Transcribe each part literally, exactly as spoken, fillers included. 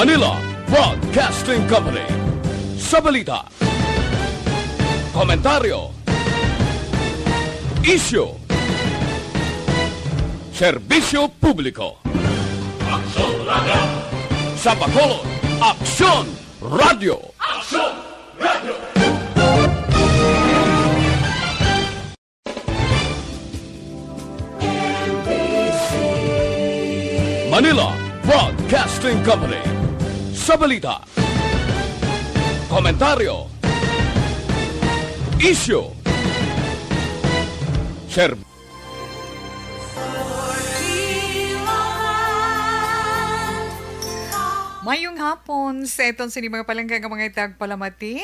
Manila Broadcasting Company. Sa balita, komentaryo, isyu, serbisyo publiko. Aksyon Radio. Sa Bacolod, Aksyon Radio. Aksyon Radio. Manila Broadcasting Company. Sa balita, komentaryo, isyu, ser- Mayong hapon sa aton sini mga palangga nga mga tagpalamati.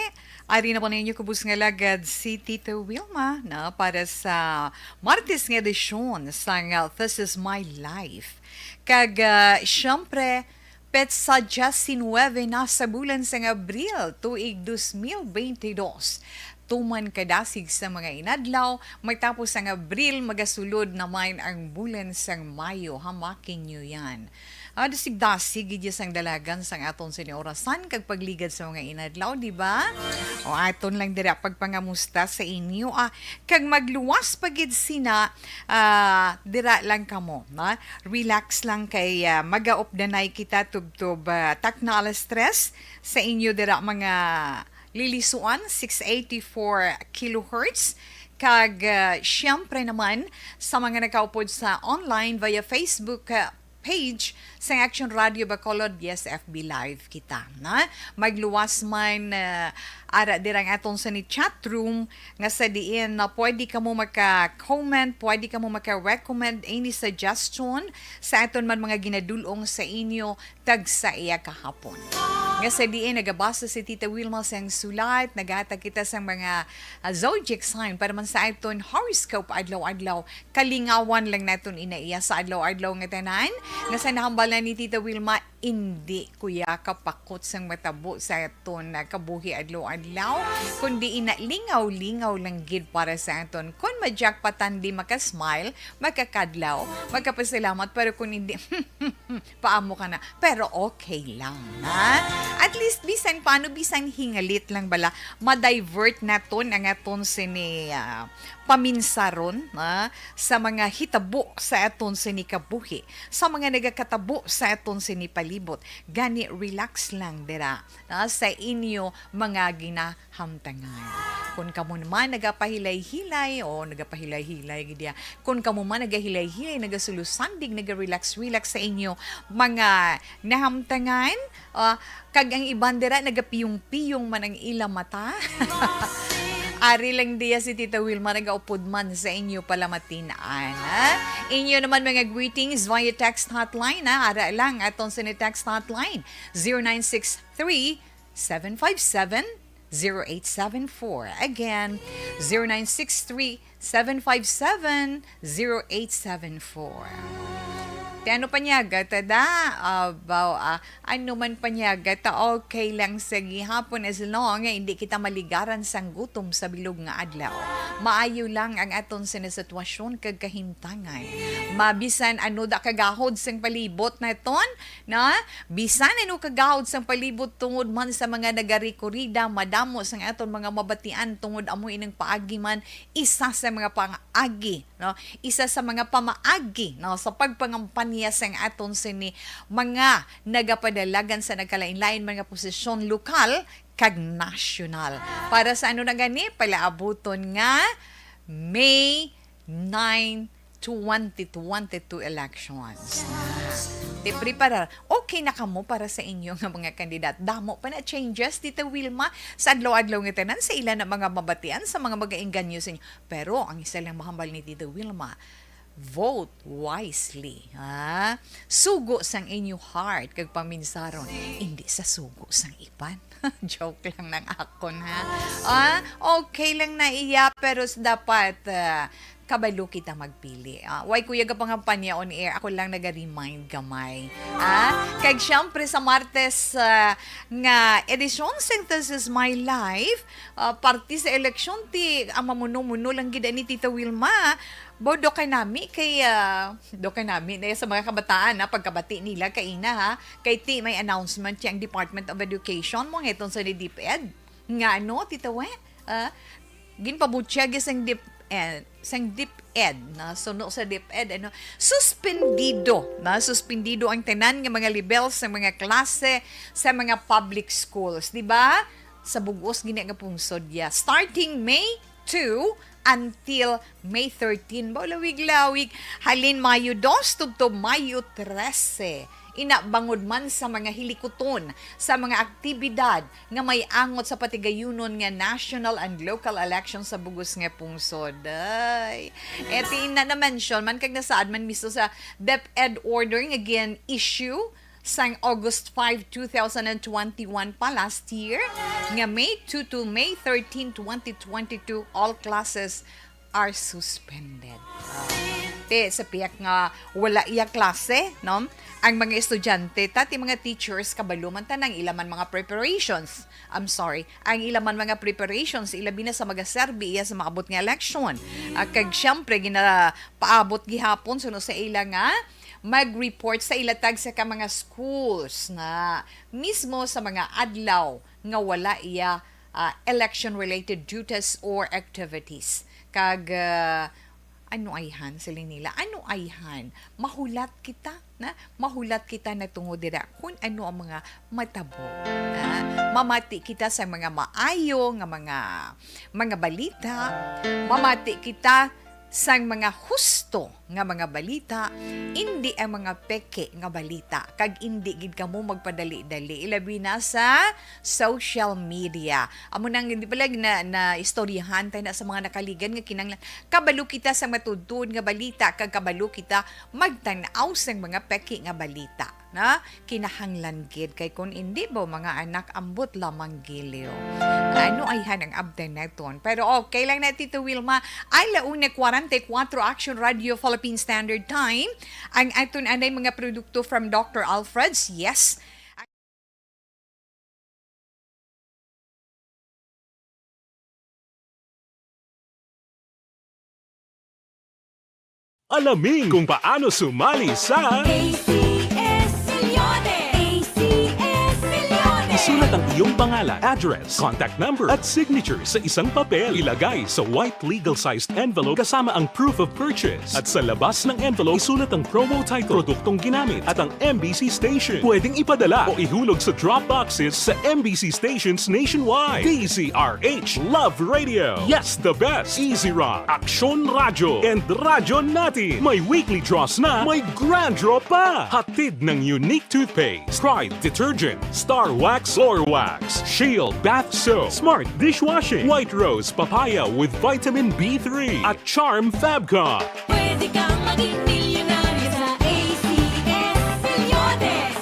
Ari na po ninyo kubos nga lagad si Tita Wilma na para sa Martes nga edisyon sang, uh, This Is My Life. Kag, uh, siyempre, petsa diyasinuebe na sa bulan sang Abril, tuig dos mil bente dos. Tuman kadasig sa mga inadlaw, matapos ang Abril, magasulod naman ang bulan sang Mayo. Hamakin niyo yan. Ah, dasig-dasig gid sang dalagan sang aton sini orasan kag pagligad sa mga inadlaw, di ba? O aton lang dira pagpangamusta sa inyo, ah, kag magluwas pa gid sina, ah, dira lang kamo, na? Relax lang kay, ah, magaupdanay kita tubtob, ah, takna alas tres sa inyo dira mga lilisuan, six eighty-four kilohertz. Kag, ah, siyempre naman, sa mga nakaupod sa online via Facebook, ah, page sa Action Radio Bacolod, yes, F B Live kita, na? Magluwas man, ah, ara dirang aton sa ni chat room nga sa diin na pwede kamo maka-comment, pwede kamo maka-recommend any suggestion sa aton man mga ginadulong sa inyo tag sa iya kahapon. Nga sa diin nagabasa si Tita Wilma sang sulat, naghatag kita sang mga, ah, zodiac sign para man sa aton horoscope adlaw-adlaw. Kalingawan lang naton ina iya sa adlaw-adlaw nga tanan. Nga sa nahambal na ni Tita Wilma, indi ko ya kapakot sang matabo sa aton, ah, kabuhi adlaw-adlaw, kundi ina lingaw-lingaw lang gid para sa aton. Kun majakpatan, di makasmile, makakadlaw, makapasalamat, pero kun hindi, paamo ka na. Pero okay lang, ha? At least, bisan paano, bisan hingalit lang bala, ma-divert naton ang aton sini, ah, paminsaron, ha, sa mga hitabo sa aton sini kabuhi, sa mga nagakatabo sa aton sini palibot. Gani, relax lang dira, ha, sa inyo mga gina- hamtangan. Kun kamo naman nagapahilay-hilay, o nagapahilay-hilay gid ya. Kun kamo man nagahilay-hilay, nagasulosandig, naga-relax-relax sa inyo mga nahamtangan, ah, kag ang iban dira nagapiyong-piyong man ang ila mata. Ari lang diya si Tita Wilma nagaupod man sa inyo palamatian, ha? Inyo naman mga greetings via text hotline, ha? Ara lang aton sini text hotline, zero nine six three, seven five seven, zero eight seven four. Again, zero nine six three, seven five seven, zero eight seven four. Ti ano panyaga ta da? Abaw, ah, ano man panyaga ta, okay lang sa gihapon as long nga hindi kita maligaran sang gutom sa bilog nga adlaw. Maayo lang ang aton sini sitwasyon kag kahimtangan. Mabisan ano da kagahod sang palibot naton, na bisan ano kagahod sang palibot tungod man sa mga nagarikurida, madamo sang aton mga mabatian tungod amo ining paagi man, isa sa mga pamaagi, no? Isa sa mga pamaagi, no, sa pagpangampanya sang aton sini mga nagapadalagan sa nagkalain-lain mga posisyon lokal kag nasyonal. Para sa ano na gani, palaabuton nga May nine, twenty twenty-two elections. Ti preparar, okay na kamo para sa inyo nga mga kandidat? Damo pa na changes, Tita Wilma, sa adlaw-adlaw nga tanan sa ila na mga mabatian, sa mga magainganyo sa inyo. Pero ang isa lang mahambal ni Tita Wilma, vote wisely, ha? Sugo sang inyo heart kag paminsaron, hindi sa sugo sang iban. Joke lang nang akon, ha? Ah, okay lang na iya, pero s-, dapat, ah, kabalo kita magpili. Ah, why kuya gapangampanya on air? Ako lang naga-remind gamay. Ah, kag siyempre sa Martes, ah, nga edisyon sa This Is My Life, ah, parte sa eleksyon ti ang mamuno-muno lang gid ni Tita Wilma. Bo, do kay nami kay, ah, do kay nami na sa mga kabataan na pagkabati nila kaina, ha, kay ti may announcement yang Department of Education mo ngiton sa ni DepEd. Nga ano, Tita We? Ah, ginpabutyag sang DepEd, sang DepEd, na suno sa DepEd, ano, suspendido, na suspendido ang tanan nga mga level sa mga klase sa mga public schools, di ba? Sa bugos gini nga pungsod ya. Starting May two until May thirteen, ba, lawig-lawig. Halin Mayo dos tubtob Mayo trese. Ina, bangod man sa mga hilikuton, sa mga aktibidad nga may angot sa patigayunon nga national and local election sa bugos nga pungsod. Ay. E, ti na na-mention man kag nasaad man mismo sa DepEd order nga gin-issue sang August five, two thousand and twenty-one pa last year, nga May two to May thirteen, twenty twenty-two, all classes are suspended. Ah, te, sa piyak nga wala iya klase, no? Ang mga estudyante, ta, ti mga teachers, kabalo man ta nang ila man mga preparations. I'm sorry, ang ila man mga preparations, ilabi na sa magaserbi iya sa maabot nga eleksyon. Ah, kag siyempre, ginapaabot gihapon suno sa ila nga mag-report sa ila tagsa ka mga schools na mismo sa mga adlaw nga wala iya, ah, election-related duties or activities. Kag, ah, ano ayhan, siling nila? Ano ayhan? Mahulat kita, na? Mahulat kita na tungod dira kung ano ang mga matabo. Na? Mamati kita sa mga maayo nga mga, mga balita. Mamati kita sang mga husto nga mga balita, indi ang mga peke nga balita, kag indi gid kamo magpadali-dali, ilabi na sa social media. Amo nang hindi pala na, na istoryahan tayo na sa mga nakaligan nga kinahanglan kabalo kita sa matuod nga balita, kag kabalo kita magtan-aw sang mga peke nga balita. Na, kinahanglan gid kay kun indi ba, mga anak, ambot lamang giliw. Ano ayhan ang abtan naton? Pero okay lang na, Tito Wilma. Ay, la una cuarenta y cuatro, Action Radio Philippine Standard Time. Ang aton anay mga produkto from Doctor Alfred's. Yes. Alamin kung paano sumali sa A C S Milyones! A C S Milyones! Isulat ang iyong pangalan, address, contact number, at signature sa isang papel. Ilagay sa white legal-sized envelope kasama ang proof of purchase. At sa labas ng envelope, isulat ang promo title, produktong ginamit, at ang M B C station. Pwedeng ipadala o ihulog sa drop boxes sa M B C stations nationwide. D Z R H, Love Radio. Yes, the best. Easy Rock, Aksyon Radyo, and Radyo Natin. May weekly draws na, may grand draw pa. Hatid ng Unique Toothpaste, Pride Detergent, Star Wax, Floor Wax, Shield Bath Soap, Smart Dishwashing, White Rose Papaya with Vitamin B three, at Charm Fabcon. Pwede kang maging milyonaryo sa A C S Milyones.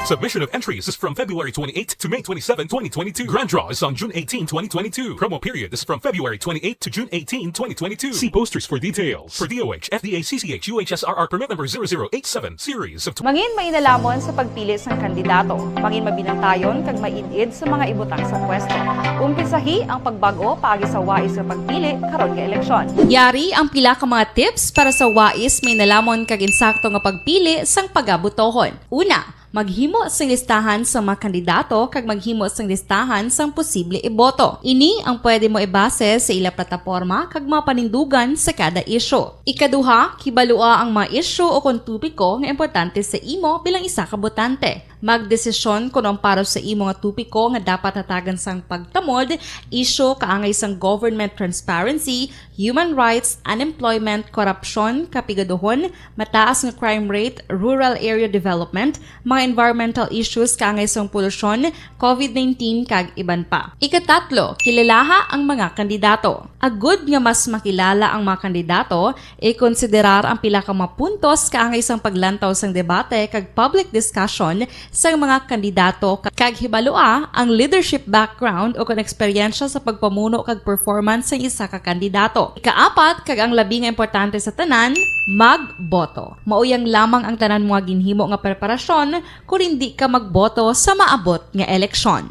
Submission of entries is from February twenty-eighth to May twenty-seven, twenty twenty-two. Grand draw is on June eighteen, twenty twenty-two. Promo period is from February twenty-eighth to June eighteen, twenty twenty-two. See posters for details. For D O H, F D A, C C H, U H S R R permit number zero zero eight seven, series of tw- Mangin mainalamon sa pagpili sang kandidato. Mangin mabinantayon kag maid-id sa mga ibutang sa pwesto. Umpisahi ang pagbag-o paagi sa wais nga pagpili karon nga eleksyon. Yari ang pila ka mga tips para sa wais, mainalamon kag insakto nga pagpili sang pagabutohon. Una, maghimo sing listahan sa mga kandidato kag maghimo sing listahan sang posible iboto. Ini ang pwede mo ibase sa ila plataporma kag mga panindugan sa kada isyu. Ikaduha, kibalua ang mga isyu o kon topiko nga importante sa imo bilang isa ka botante. Magdesisyon kon ang para sa imo nga topiko nga dapat hatagan sang pagtamod, isyu kaangay sang government transparency, human rights, unemployment, korupsyon, kapigaduhon, mataas nga crime rate, rural area development, mga environmental issues kaangay sang polusyon, covid nineteen, kag iban pa. Ikatatlo, kilalaha ang mga kandidato. Agud nga mas makilala ang mga kandidato, ikonsiderar ang pila ka mga puntos kaangay sang paglantaw sang debate kag public discussion sang mga kandidato, kag hibalua ang leadership background o kon eksperyensya sa pagpamuno kag performance sang isa ka kandidato. Ikaapat, kag ang labi nga importante sa tanan, magboto. Mao yang lamang ang tanan mga ginhimo nga preparasyon kon indi ka magboto sa maabot nga eleksyon.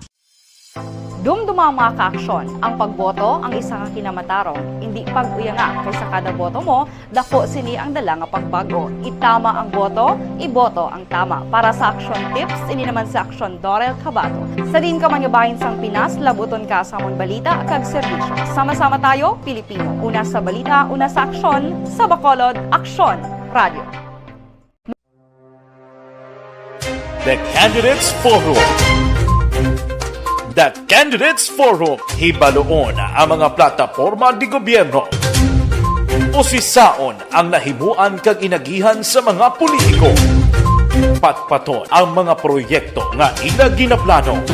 Dumduma ang mga kaaksyon, ang pagboto ang isa ka kinamatarong, indi pag-uyanga, kay sa kada boto mo, dako sini ang dala nga pagbago. Itama ang boto, iboto ang tama. Para sa Aksyon Tips, ini naman si Aksyon Dorel Cabato. Sa diin ka man nga bahin sang Pinas, labuton ka sa amon balita kag serbisyo. Sama-sama tayo, Pilipino. Una sa balita, una sa aksyon, sa Bacolod, Aksyon Radio. The Candidates Forum. The Candidates Forum, hibaluon ang mga plataporma di gobyerno. Usisaon ang nahimuan kag inagihan sa mga politiko. Patpaton ang mga proyekto nga ila ginaplano.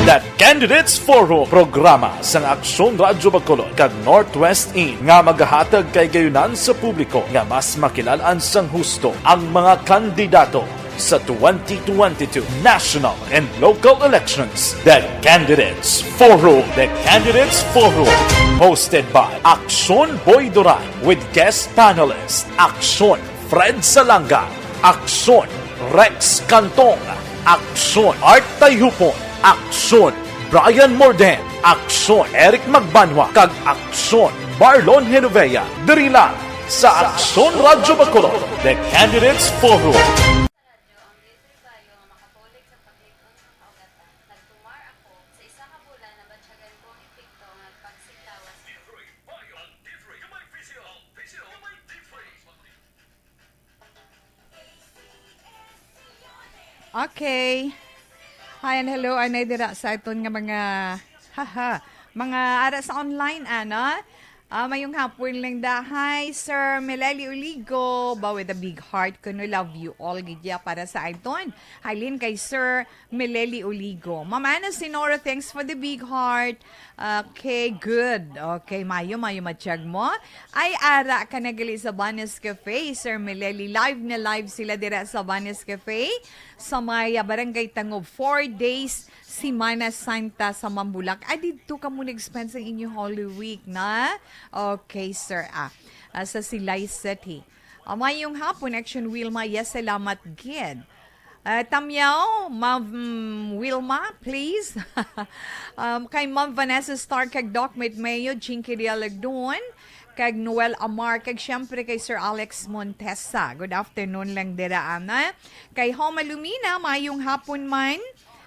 The Candidates Forum, programa sang Aksyon Radyo Bacolod kag Northwest In nga magahatag kay gayunan sa publiko nga mas makilalan sang husto ang mga kandidato sa twenty twenty-two national and local elections. The Candidates Forum. The Candidates Forum. Hosted by Aksyon Boy Duran with guest panelist Aksyon Fred Salanga, Aksyon Rex Cantong, Aksyon Art Tayhupon, Aksyon Brian Morden, Aksyon Eric Magbanwa, kag Aksyon Marlon Genovea. Diri lang sa Aksyon Radyo Bacolod, The Candidates Forum. Okay. Hi and hello, anay dira sa aton nga mga, haha, mga ara sa online, ana. Ah, mayong hapon lang da. Hi, Sir Meleli Uligo. Ba with a big heart, kuno love you all, gid ya para sa aton. Halin kay Sir Meleli Uligo. Ma'am Ana Sinoro, thanks for the big heart. Okay, good. Okay, mayo, mayo matiyag mo. Ay, ara ka na gali sa Banes Cafe, Sir Meleli. Live na live sila dira sa Banes Cafe, sa may, ah, Barangay Tangob. Four days, Semana Santa sa Mambulak. Ay, didto ka mo nag-spend sa inyo Holy Week, na? Okay, sir. Ah, ah, sa Silay City. Ah, mayong hapon, Action Wilma. Yes, salamat gid. Ah, Tamyaw, Ma'am Wilma, please. Um, kay Ma'am Vanessa Star, kag Doc Mitmeo, Jinky Dialagdon, kag Noel Amar, kag siyempre kay Sir Alex Montesa. Good afternoon lang dira, ana. Kay Homa Lumina, mayong hapon man.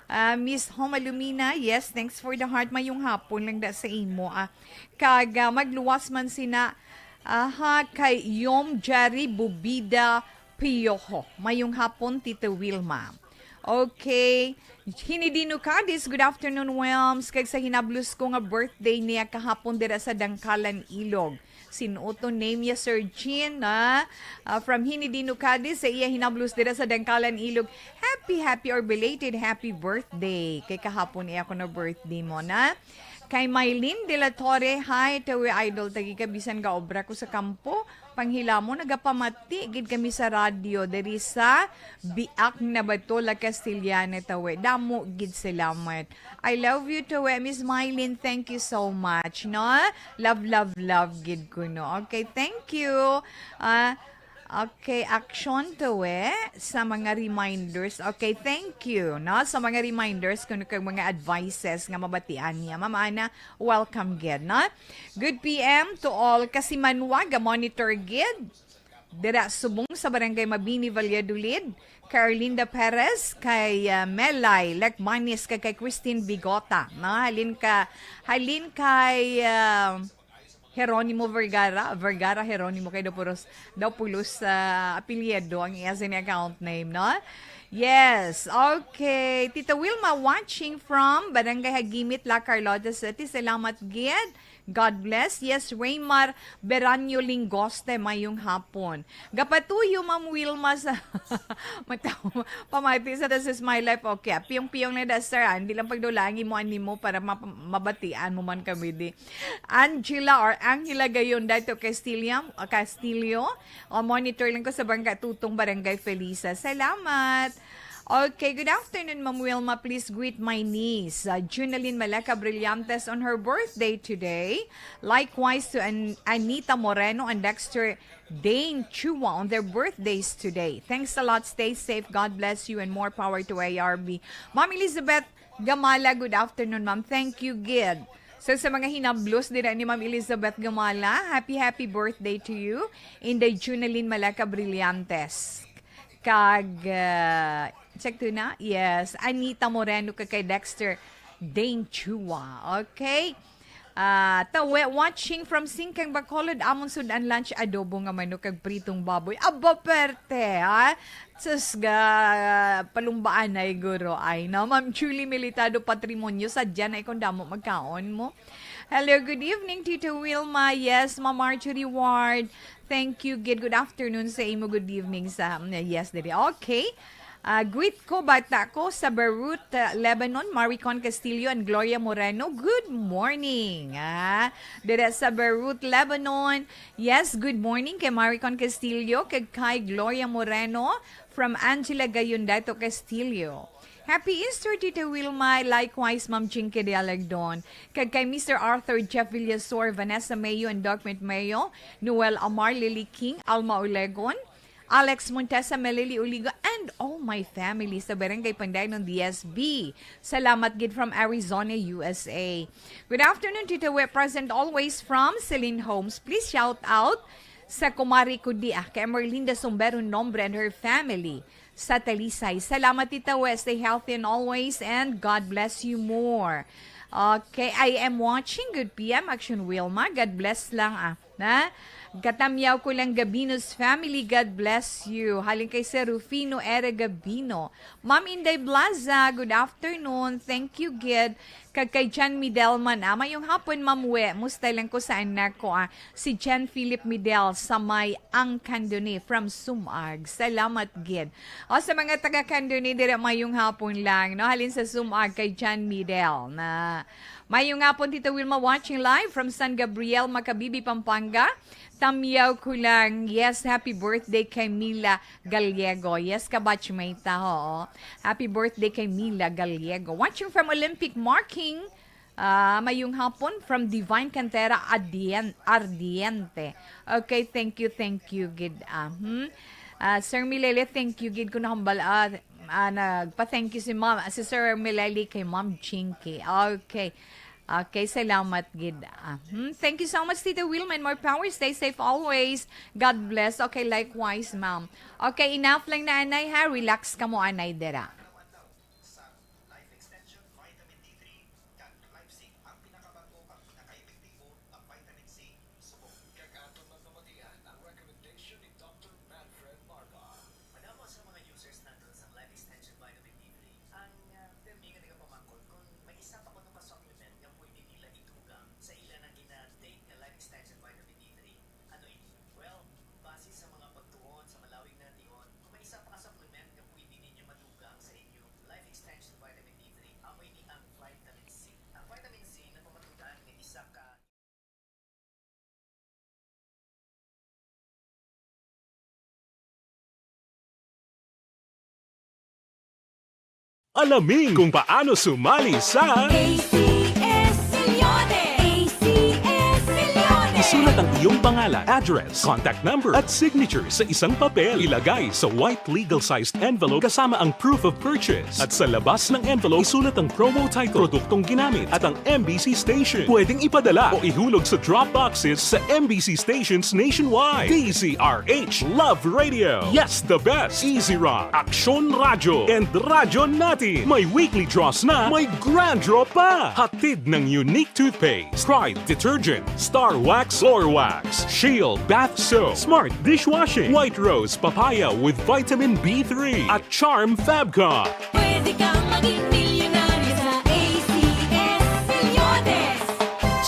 Ah, Miss Homa Lumina, yes, thanks for the heart. Mayong hapon lang da sa imo, ah. Kag, ah, magluwas man sina, aha, kay Yom Jari Bubida Piojo. Mayong hapon, Tita Wilma. Okay. Hinidino Cadiz, good afternoon, Wilms. Kag sa hinablos ko nga birthday niya kahapon dira sa Dangkalan, Ilog. Sin-o to name niya, Sir Jean, ha? Ah, from Hinidino Cadiz, sa iya hinablos dira sa Dangkalan, Ilog. Happy, happy or belated happy birthday. Kay kahapon iya ko na birthday mo na. Kay Mylene de la Torre, hi, Tawi Idol, tagi ka bisan ga obra ko sa kampo. Panghilamon, nagapamati gid kami sa radyo diri sa Biak na Bato, La Castellana, Tawi. Damo gid salamat. I love you, Tawi. Miss Mylene, thank you so much, no? Love, love, love gid ko, no? Okay, thank you. Ah, okay, action, Tawi, sa mga reminders. Okay, thank you, no? Sa mga reminders, kuno kag mga advices nga mabatian niya. Ma'am Ana, welcome gid, no? Good P M to all. Kasimanwa, ga-monitor gid. Dira subong sa Barangay Mabini, Valladolid, kay Arlinda Perez, kay, ah, Melay Lekmanis, kag kay Christine Bigota, no? Halin ka, halin kay, ah, Jeronimo Vergara, Vergara Jeronimo, kay daw pulos, daw pulos, ah, apelyido ang iya sa account name, no? Yes, okay. Tita Wilma watching from Barangay Hagimit, La Carlota City. Salamat gid. God bless. Yes, Raymar Beranyo Lingoste, mayong hapon. Gapatuyo, Ma'am Wilma, sa mataw, pamati sa This Is My Life. Okay, piyong-piyong lang da, sir, ah. Hindi lang pagdulangi mo, ani mo, para map-, mabatian mo man kami di. Angela or Angela Gayon, dato Castillo, ah, Castillo. O, monitor lang ko sa Barangay Tutong, Barangay Felisa. Salamat. Okay, good afternoon, Ma'am Wilma. Please greet my niece, uh, Junalyn Maleka Brillantes, on her birthday today. Likewise to An- Anita Moreno and Dexter Dane Chua on their birthdays today. Thanks a lot. Stay safe. God bless you and more power to A R B. Ma'am Elizabeth Gamala, good afternoon, ma'am. Thank you, gid. So, sa mga hinablos dira ni Ma'am Elizabeth Gamala, happy, happy birthday to you. Inday Junalyn Maleka Brillantes. Kag, ah, check to na? Yes. Anita Moreno kag kay Dexter Dane Chua. Okay? Ah, tawe, watching from Singkang, Bacolod, amon sud-an lunch adobo nga manok kag pritong baboy. Aba, perte, ha? Sus, ga, palumbaanay, guro. Ay, no? Ma'am Julie Militado Patrimonio, sadya na ikon damo magkaon mo. Hello, good evening, Tito Wilma. Yes, Ma'am Marjorie Ward. Thank you, gid. Good afternoon sa imo. Good evening sa, mm, yes, diri. Okay. Ah, greet ko, bata ko sa Beirut, ah, Lebanon, Maricon Castillo and Gloria Moreno. Good morning. Ah, dira sa Beirut, Lebanon. Yes, good morning kay Maricon Castillo, kag kay Gloria Moreno from Angela Gayundato Castillo. Happy Easter, Tita Wilma. Likewise, Ma'am Chinky de Alegdon. Kag kay Mister Arthur Jeff Villasor, Vanessa Mayo and Doc Mayo, Noel Amar, Lily King, Alma Olegon, Alex Montesa, Melily Uligo, and all my family sa Barangay Pandanon, D S B. Salamat gid from Arizona, U S A. Good afternoon, Tita We. Present always from Celine Homes. Please shout out sa kumari ko di, ah, kay Merlinda Sombero Nombre and her family sa Talisay. Salamat, Tita We. Stay healthy and always, and God bless you more. Okay, I am watching. Good P M, Action Wilma. God bless lang, ah. Na? Katamyaw ko lang, Gabinos family, God bless you. Halin kay Sir Rufino Era Gabino. Ma'am Inday Blaza, good afternoon. Thank you, gid. Kag kay Jan Midelman, ah, mayong hapon, Ma'am We. Musta lang ko sa anak ko, ah, si Jan Philip Midel sa may ang Candoni from Sumag. Salamat, gid. O, sa mga taga Candoni, dira mayong hapon lang, no? Halin sa Sumag kay Jan Midel na Mayong hapon, Tita Wilma, watching live from San Gabriel, Macabibi, Pampanga. Tamyaw ko lang. Yes, happy birthday kay Mila Gallego. Yes, ka-batchmate ta, ho. Happy birthday kay Mila Gallego. Watching from Olympic Marking. Ah, mayong hapon from Divine Cantera Adien- Ardiente. Okay, thank you, thank you, gid. Ah, hmm? Ah, Sir Milele, thank you, gid, ko nahambal. Ah, ah, nagpa-thank you si Ma'am, si Sir Milele kay Ma'am Chinky. Okay. Okay, salamat gid. Ah, hmm. Thank you so much, Tita Wilma, and more power. Stay safe always. God bless. Okay, likewise, ma'am. Okay, enough lang na, anay, ha? Relax ka mo, anay, dira. Sa Life Extension Vitamin D three kag Life Zinc, ang pinakabago kag pinakaepektibo nga vitamin C subong. Kag aton man pamatian ang recommendation ni Doctor Manfred Marga. Madamo sa mga users naton sang Life Extension Vitamin D three ang, ah, pirmi nga nagapamangkot kon may isa pa kuno ka supplement nga pwede nila idugang sa ila na gina-take nga Life Extension Vitamin D three. Ano ini? Well, base sa mga pagtuon sa malawig nga tion, may isa pa ka supplement nga pwede ninyo madugang sa inyo Life Extension Vitamin D three. Amo ini ang vitamin C. Ang vitamin C nagpamatudan nga isa ka Alamin kung paano sumali sa A C S Millones! A C S Millones! Isulat ang iyong pangalan, address, contact number, at signature sa isang papel. Ilagay sa white legal-sized envelope kasama ang proof of purchase. At sa labas ng envelope, isulat ang promo title, produktong ginamit, at ang M B C station. Pwedeng ipadala o ihulog sa drop boxes sa M B C stations nationwide. D Z R H Love Radio. Yes, the best. Easy Rock, Aksyon Radyo, and Radyo Natin. May weekly draws na, may grand draw pa. Hatid ng Unique Toothpaste, Pride Detergent, Star Wax Floor Wax, Shield Bath Soap, Smart Dishwashing, White Rose Papaya with Vitamin B three, at Charm Fabcon. Pwede kang maging milyonaryo sa A C S Millones.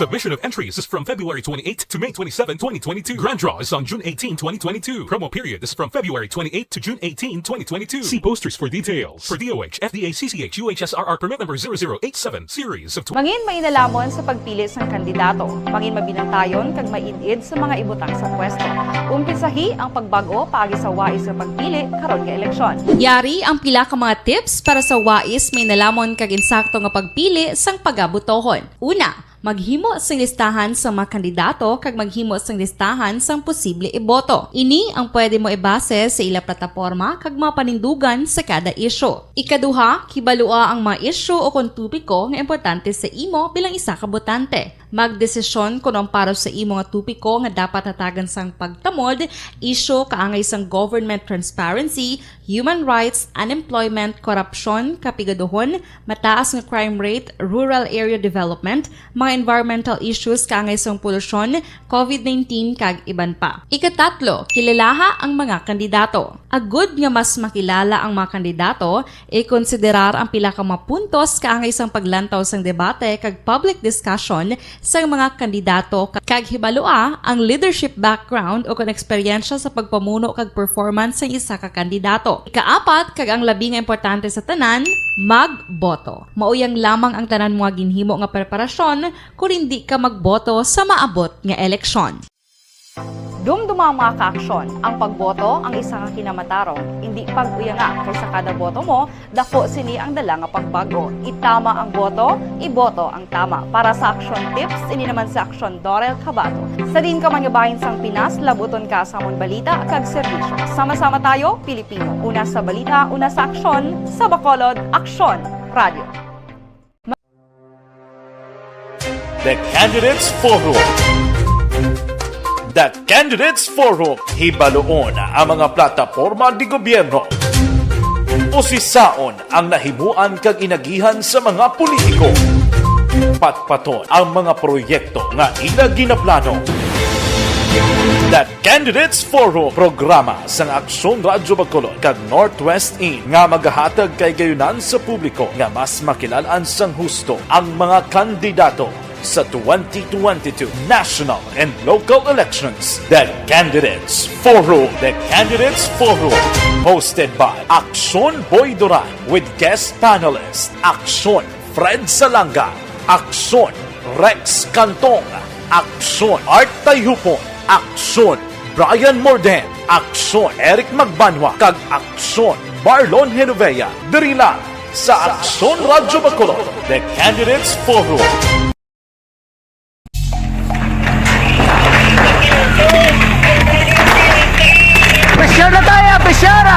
Submission of entries is from February twenty-eighth to May twenty-seven, twenty twenty-two. Grand draw is on June eighteen, twenty twenty-two. Promo period is from February twenty-eighth to June eighteen, twenty twenty-two. See posters for details. For D O H, F D A, C C H, U H S R R permit number zero zero eight seven, series of tw- Mangin mainalamon sa pagpili sang kandidato. Mangin mabinantayon kag maid-id sa mga ibutang sa pwesto. Umpisahi ang pagbag-o paagi sa wais nga pagpili karon nga eleksyon. Yari ang pila ka mga tips para sa wais mainalamon kag insakto nga pagpili sang pagabutohon. Una, maghimo sing listahan sa mga kandidato kag maghimo sing listahan sang posible iboto. Ini ang pwede mo ibase sa ila plataporma kag mga panindugan sa kada isyu. Ikaduha, kibalua ang mga isyu o kon topiko nga importante sa imo bilang isa ka botante. Magdesisyon kon ang para sa imo nga topiko nga dapat hatagan sang pagtamod, isyu kaangay sang government transparency, human rights, unemployment, korupsyon, kapigaduhon, mataas nga crime rate, rural area development, mga environmental issues kaangay sang polusyon, covid nineteen, kag iban pa. Ikatatlo, kilalaha ang mga kandidato. Agud nga mas makilala ang mga kandidato, ikonsiderar ang pila ka mga puntos kaangay sang paglantaw sang debate kag public discussion sang mga kandidato, kag hibalua ang leadership background o kon eksperyensya sa pagpamuno kag performance sang isa ka kandidato. Ikaapat, kag ang labi nga importante sa tanan, magboto. Mauyang lamang ang tanan mo nga ginhimo nga preparasyon kon indi ka magboto sa maabot nga eleksyon. Dumduma ang mga kaaksyon. Ang pagboto ang isa ka kinamatarong. Indi pag-uyanga, kay sa kada boto mo, dako sini ang dala nga pagbag-o. Itama ang boto, iboto ang tama. Para sa Aksyon Tips, ini naman si Aksyon Dorel Cabato. Sa diin ka man nga bahin sang Pinas, labuton ka sa amon balita kag serbisyo. Sama-sama tayo, Pilipino. Una sa balita, una sa aksyon, sa Bacolod, Aksyon Radio. The Candidates Forum. The Candidates Forum, hibaluon ang mga plataporma de gobierno. Usisaon ang nahimuan kag inagihan sa mga politiko. Patpaton ang mga proyekto nga ila ginaplano. The Candidates Forum, programa sang Aksyon Radyo Bacolod kag Northwest In nga magahatag kay gayunan sa publiko nga mas makilalan sang husto ang mga kandidato sa twenty twenty-two national and local elections. The Candidates Forum. The Candidates Forum, hosted by Aksyon Boy Duran with guest panelist Aksyon Fred Salanga, Aksyon Rex Cantong, Aksyon Art Tayhupon, Aksyon Brian Morden, Aksyon Eric Magbanwa, kag Aksyon Marlon Genovea. Diri lang sa Aksyon Radyo Bacolod, The Candidates Forum. Pressure na tayo, pressure!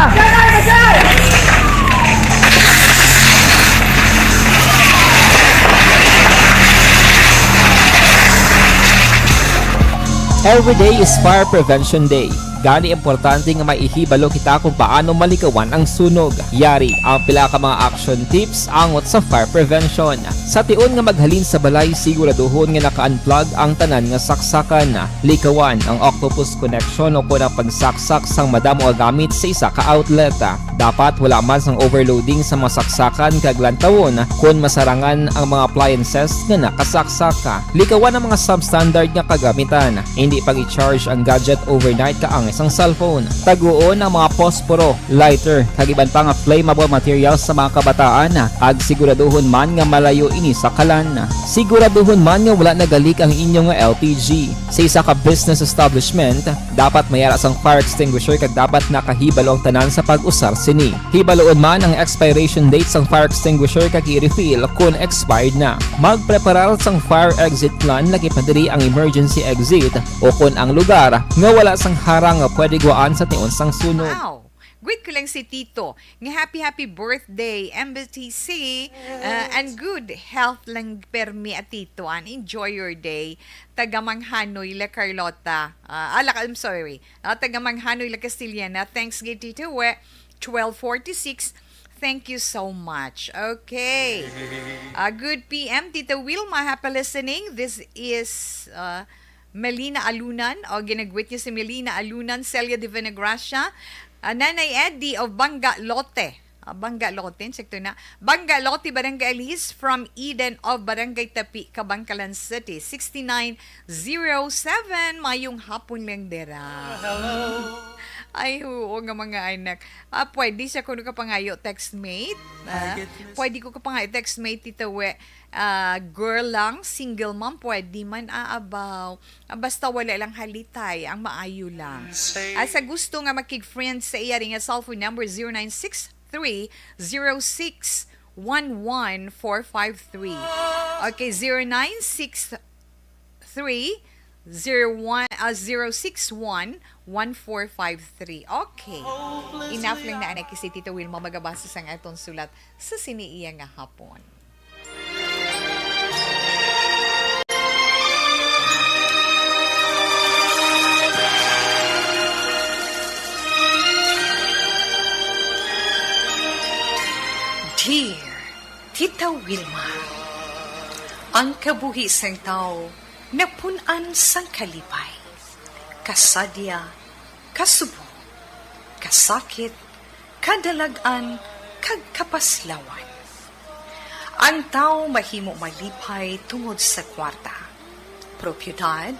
Every day is Fire Prevention Day. Gani, importante nga maihibalo kita kung paano malikawan ang sunog. Yari ang pila ka mga action tips angot sa fire prevention. Sa tion nga maghalin sa balay, siguraduhon nga naka-unplug ang tanan nga saksakan. Likawan ang octopus connection o kon ang pagsaksak sang madamo nga gamit sa isa ka outlet. Dapat wala man sang overloading sa mga saksakan kag lantawon kon masarangan ang mga appliances nga nakasaksak. Likawan ang mga substandard nga kagamitan. Hindi pag-i-charge ang gadget overnight kaangay sang cellphone. Taguon ang mga posporo, lighter, kag iban pa nga flammable materials sa mga kabataan, kag siguraduhon man nga malayo ini sa kalan. Siguraduhon man nga wala nagalik ang inyo nga L P G. Sa isa ka business establishment, dapat may ara sang fire extinguisher kag dapat nakahibalo ang tanan sa pag-usar sini. Hibaluon man ang expiration date sang fire extinguisher kag i-refill kon expired na. Magpreparar sang fire exit plan, lakip na diri ang emergency exit o kon ang lugar nga wala sang harang nga pwede guwaan sa tion sang sunog. Wow! Greet ko lang si Tito nga happy, happy birthday, M B T C, uh, and good health lang permi, a Tito, and enjoy your day. Taga Manghanoy, La Carlota. Uh, ala, I'm sorry. Uh, taga Manghanoy, La Castellana. Thanks gid, Tito. We, twelve forty-six. Thank you so much. Okay. Uh, good P M, Tito Wilma. Happy listening. This is uh, Melina Alunan. O, ginagwit niya si Melina Alunan, Celia de Venegracia. Uh, Nanay Eddie of Banga, Lote. Ah, Bangga Lote, check to na. Bangga Lote, Barangay Alice, from Eden of Barangay Tapi, Kabankalan City, sixty nine zero seven. Mayong hapon lang dira. Hello. Ay, oo nga, mga anak. Ah, pwede siya kuno ka pangayo textmate. Ah, pwede ko ka pangayo textmate, Tita We. Ah, girl lang, single mom, pwede man, ah, abaw. Ah, basta wala lang halitay, ang maayo lang. Ah, sa gusto nga makig-friend sa iya, ring cellphone number, zero nine six three, zero six one one, four five three. Okay, zero nine six three, zero one, ah, zero six one, one four five three. Okay. Enough lang na, anak, si Tita Wilma magabasa sang aton sulat sa sini iya nga hapon. Dear Tita Wilma, ang kabuhi sang tawo napun-an sang kalipay, kasadya, kasubo, kasakit, kadalag-an, kag kapaslawan. Ang tawo mahimo malipay tungod sa kwarta, propiedad,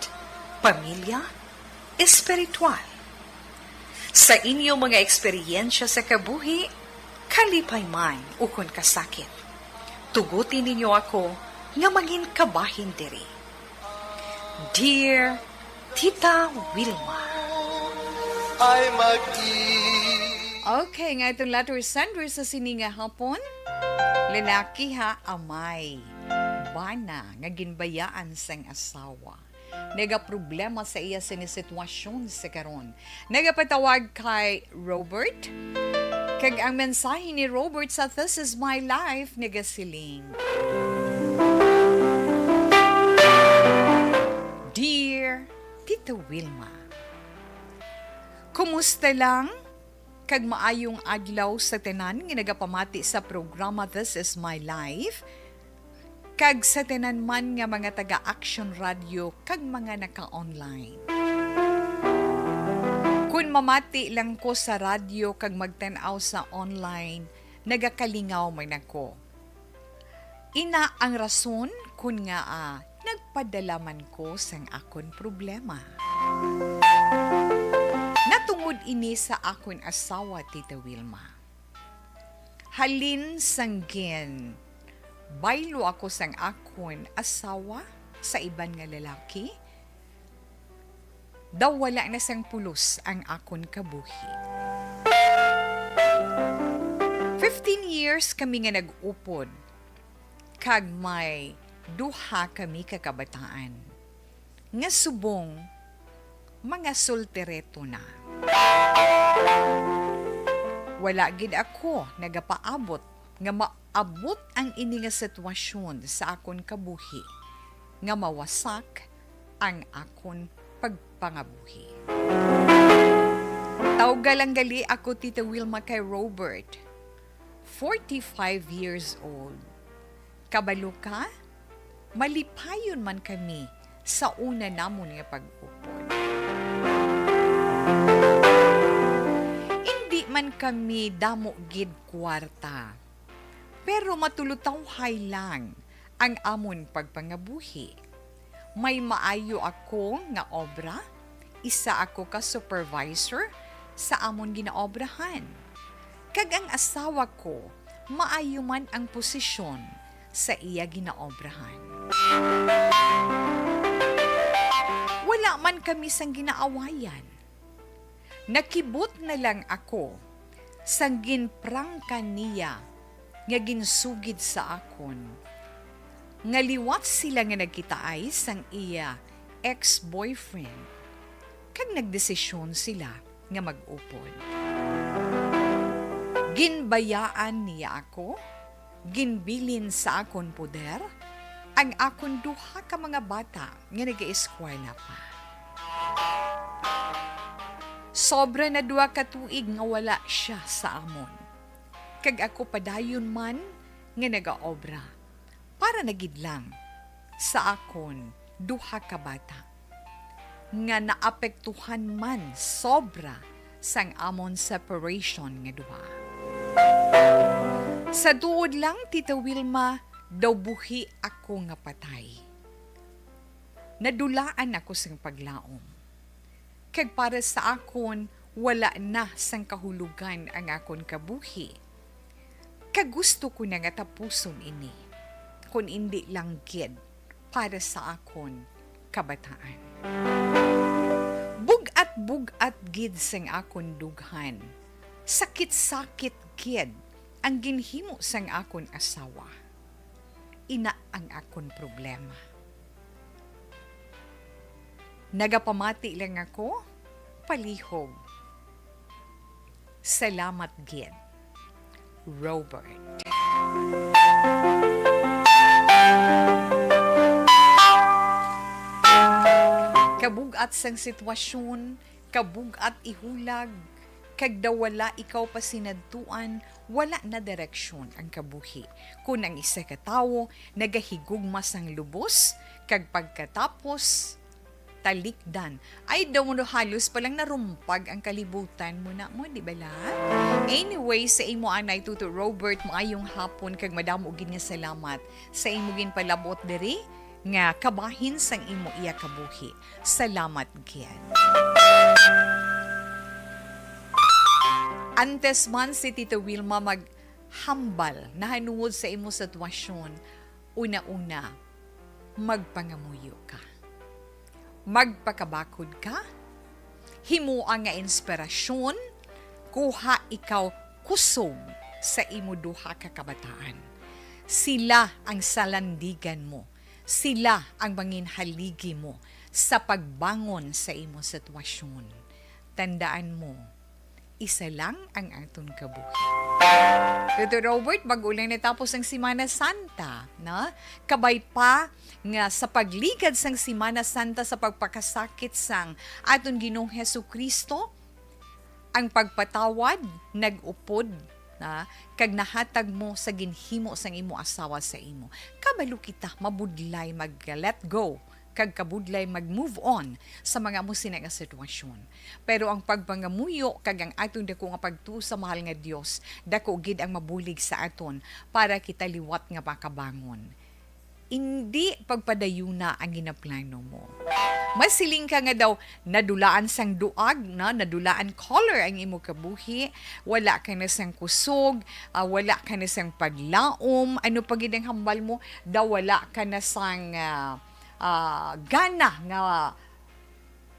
pamilya, espiritual. Sa inyo mga eksperyensya sa kabuhi, kalipay man ukon kasakit, tuguti ninyo ako nga mangin kabahin diri. Dear Tita Wilma. Ay mag-i- Okay, nga itong letter sender sa sini nga hapon. Lalaki ha, amay. Bana nga ginbayaan sang asawa. Nagaproblema sa iya sini sitwasyon sa karon. Nagapatawag kay Robert. Kag ang mensahe ni Robert sa This Is My Life nagasiling, Dear Tita Wilma, kumusta lang? Kag maayong adlaw sa tanan nga nagapamati sa programa This Is My Life, kag sa tanan man nga mga taga Action Radio kag mga naka-online. Kun mamati lang ko sa radyo kag magtan-aw sa online, nagakalingaw man ako. Ina ang rason kon ngaa nagpadala man ko sang akon problema. Natungod ini sa akon asawa, Tita Wilma. Halin sang gin baylo ako sang akon asawa sa iban nga lalaki, daw wala na sang pulos ang akon kabuhi. Fifteen years kami nga nag-upod, kag may duha kami ka kabataan, nga subong mga soltereto na. Wala gid ako nagapaabot nga maabot ang ini nga sitwasyon sa akon kabuhi, nga mawasak ang akon pagpangabuhi. Tawga lang gali ako, Tita Wilma, kay Robert, forty-five years old. Kabalo ka, malipayon man kami sa una namon nga pag-upod. Indi man kami damo gid kwarta, pero matulutawhay lang ang amon pagpangabuhi. May maayo ako nga obra, isa ako ka supervisor sa amon ginaobrahan, kag ang asawa ko maayo man ang posisyon sa iya ginaobrahan. Wala man kami sang ginaawayan. Nakibot na lang ako sang ginprangka niya nga ginsugid sa akon nga liwat sila nga nagkitaay sang iya ex-boyfriend, kag nagdesisyon sila nga mag-upod. Ginbayaan niya ako, ginbilin sa akon poder ang akon duha ka mga bata nga nagaeskwela pa. Sobra na duha ka tuig nga wala sia sa amon, kag ako padayon man nga nagaobra para na gid lang sa akon duha ka bata nga naapektuhan man sobra sang amon separation nga duha. Sa tuod lang, Tita Wilma, daw buhi ako nga patay. Nadulaan ako sing paglaom. Kag para sa akon, wala na sang kahulogan ang akon kabuhi. Kag gusto ko na nga tapuson ini, kon indi lang gid para sa akon kabataan. Bug-at-bug-at gid sang akon dughan. Sakit-sakit gid ang ginhimo sang akon asawa. Ina ang akon problema. Nagapamati lang ako, palihog. Salamat gid, Robert. Kabug-at sang sitwasyon, kabug-at ihulag, kag daw wala ikaw pasinadtuan, wala na direksyon ang kabuhi. Kon ang isa ka tawo nagahigugma sang lubos, kag pagkatapos, talikdan. Ay, daw mo halos palang narumpag ang kalibutan mo na mo, di ba la? Anyway, sa imo anay, Tuto Robert, maayong hapon kag madamo gid nga salamat sa imo ginpalabot diri nga kabahin sang imo iya kabuhi. Salamat gid. Antes man si Tita Wilma maghambal nahanungod sa imo sitwasyon, una-una, magpangamuyo ka. Magpakabakod ka, himoa nga inspirasyon, kuha ikaw kusog sa imo duha ka kabataan. Sila ang salandigan mo. Sila ang manginhaligi mo sa pagbangon sa imo sitwasyon. Tandaan mo, isa lang ang aton kabuhi. Tuto Robert, bag-o lang natapos ang Semana Santa, no? Kabay pa nga sa pagligad sang Semana Santa sa pagpakasakit sang aton Ginoong Hesukristo, ang pagpatawad nag-upod, na, kag nahatag mo sa ginhimo sang imo asawa sa imo. Kabalo kita, mabudlay mag-let go kag kabudlay mag-move on sa mga amo sina nga sitwasyon. Pero ang pagpangamuyo kag ang aton dako nga pagtuo sa mahal nga Dios, dako gid ang mabulig sa aton para kita liwat nga makabangon. Indi pagpadayuna ang ginaplano mo. Masiling ka nga daw nadulaan sang duag, na, nadulaan color ang imo kabuhi, wala ka na sang kusog, ah, wala ka na sang paglaom, ano pa gid ang hambal mo, daw wala ka na sang, ah, ah, gana nga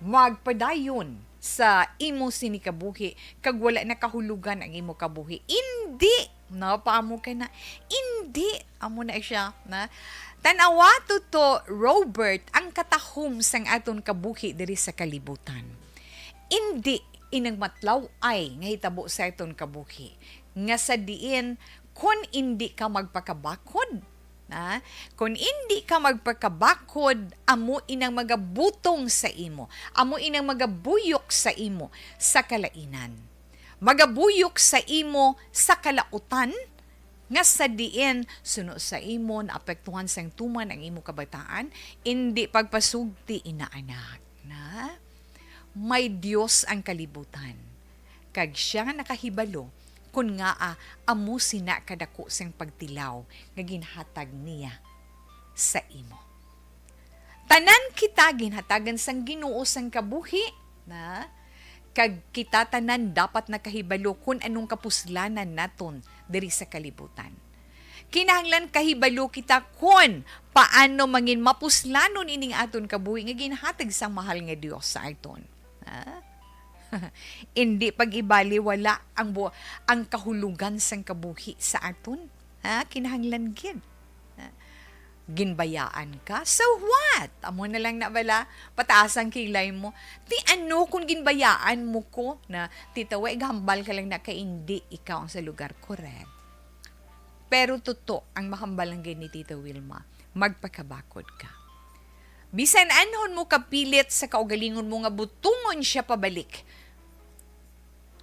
magpadayon sa imo sini kabuhi, kag wala na kahulogan ang imo kabuhi. Indi, no, paamo ka na. Indi, amo na siya, na. Tanawa, Tuto Robert, ang katahom sang aton kabuhi diri sa kalibutan. Indi inang matlaw-ay nga hitabo sa aton kabuhi, nga sa diin, kon indi ka magpakabakod, na, kon indi ka magpakabakod, amo inang magabutong sa imo, amo inang magabuyok sa imo sa kalainan. Magabuyok sa imo sa kalautan, nga sa diin, suno sa imo, naapektuhan sang tuman ang imo kabataan, indi pagpasugti ina, anak, na. May Dios ang kalibutan, kag sia nakahibalo kon ngaa amo sina kadako sing pagtilaw nga ginhatag niya sa imo. Tanan kita ginhatagan sang Ginoo sang kabuhi, na, kag kita tanan dapat nakahibalo kon anong kapuslanan naton diri sa kalibutan. Kinahanglan kahibalo kita kon paano mangin mapuslanon ining aton kabuhi nga ginhatag sang mahal nga Dios sa aton. Ha? Indi pag-ibaliwala ang bu-, ang kahulogan sang kabuhi sa aton. Ha? Kinahanglan gid. Ha? Ginbayaan ka? So what? Amo na lang na bala, pataas ang kilay mo. Ti ano kung ginbayaan mo ko na, titawa, igahambal ka lang na kay indi ikaw ang sa lugar ko, red. Pero tuto ang mahambal lang gid ni Tita Wilma, magpakabakod ka. Bisan anhon mo kapilit sa kaugalingon mo nga butungon siya pabalik,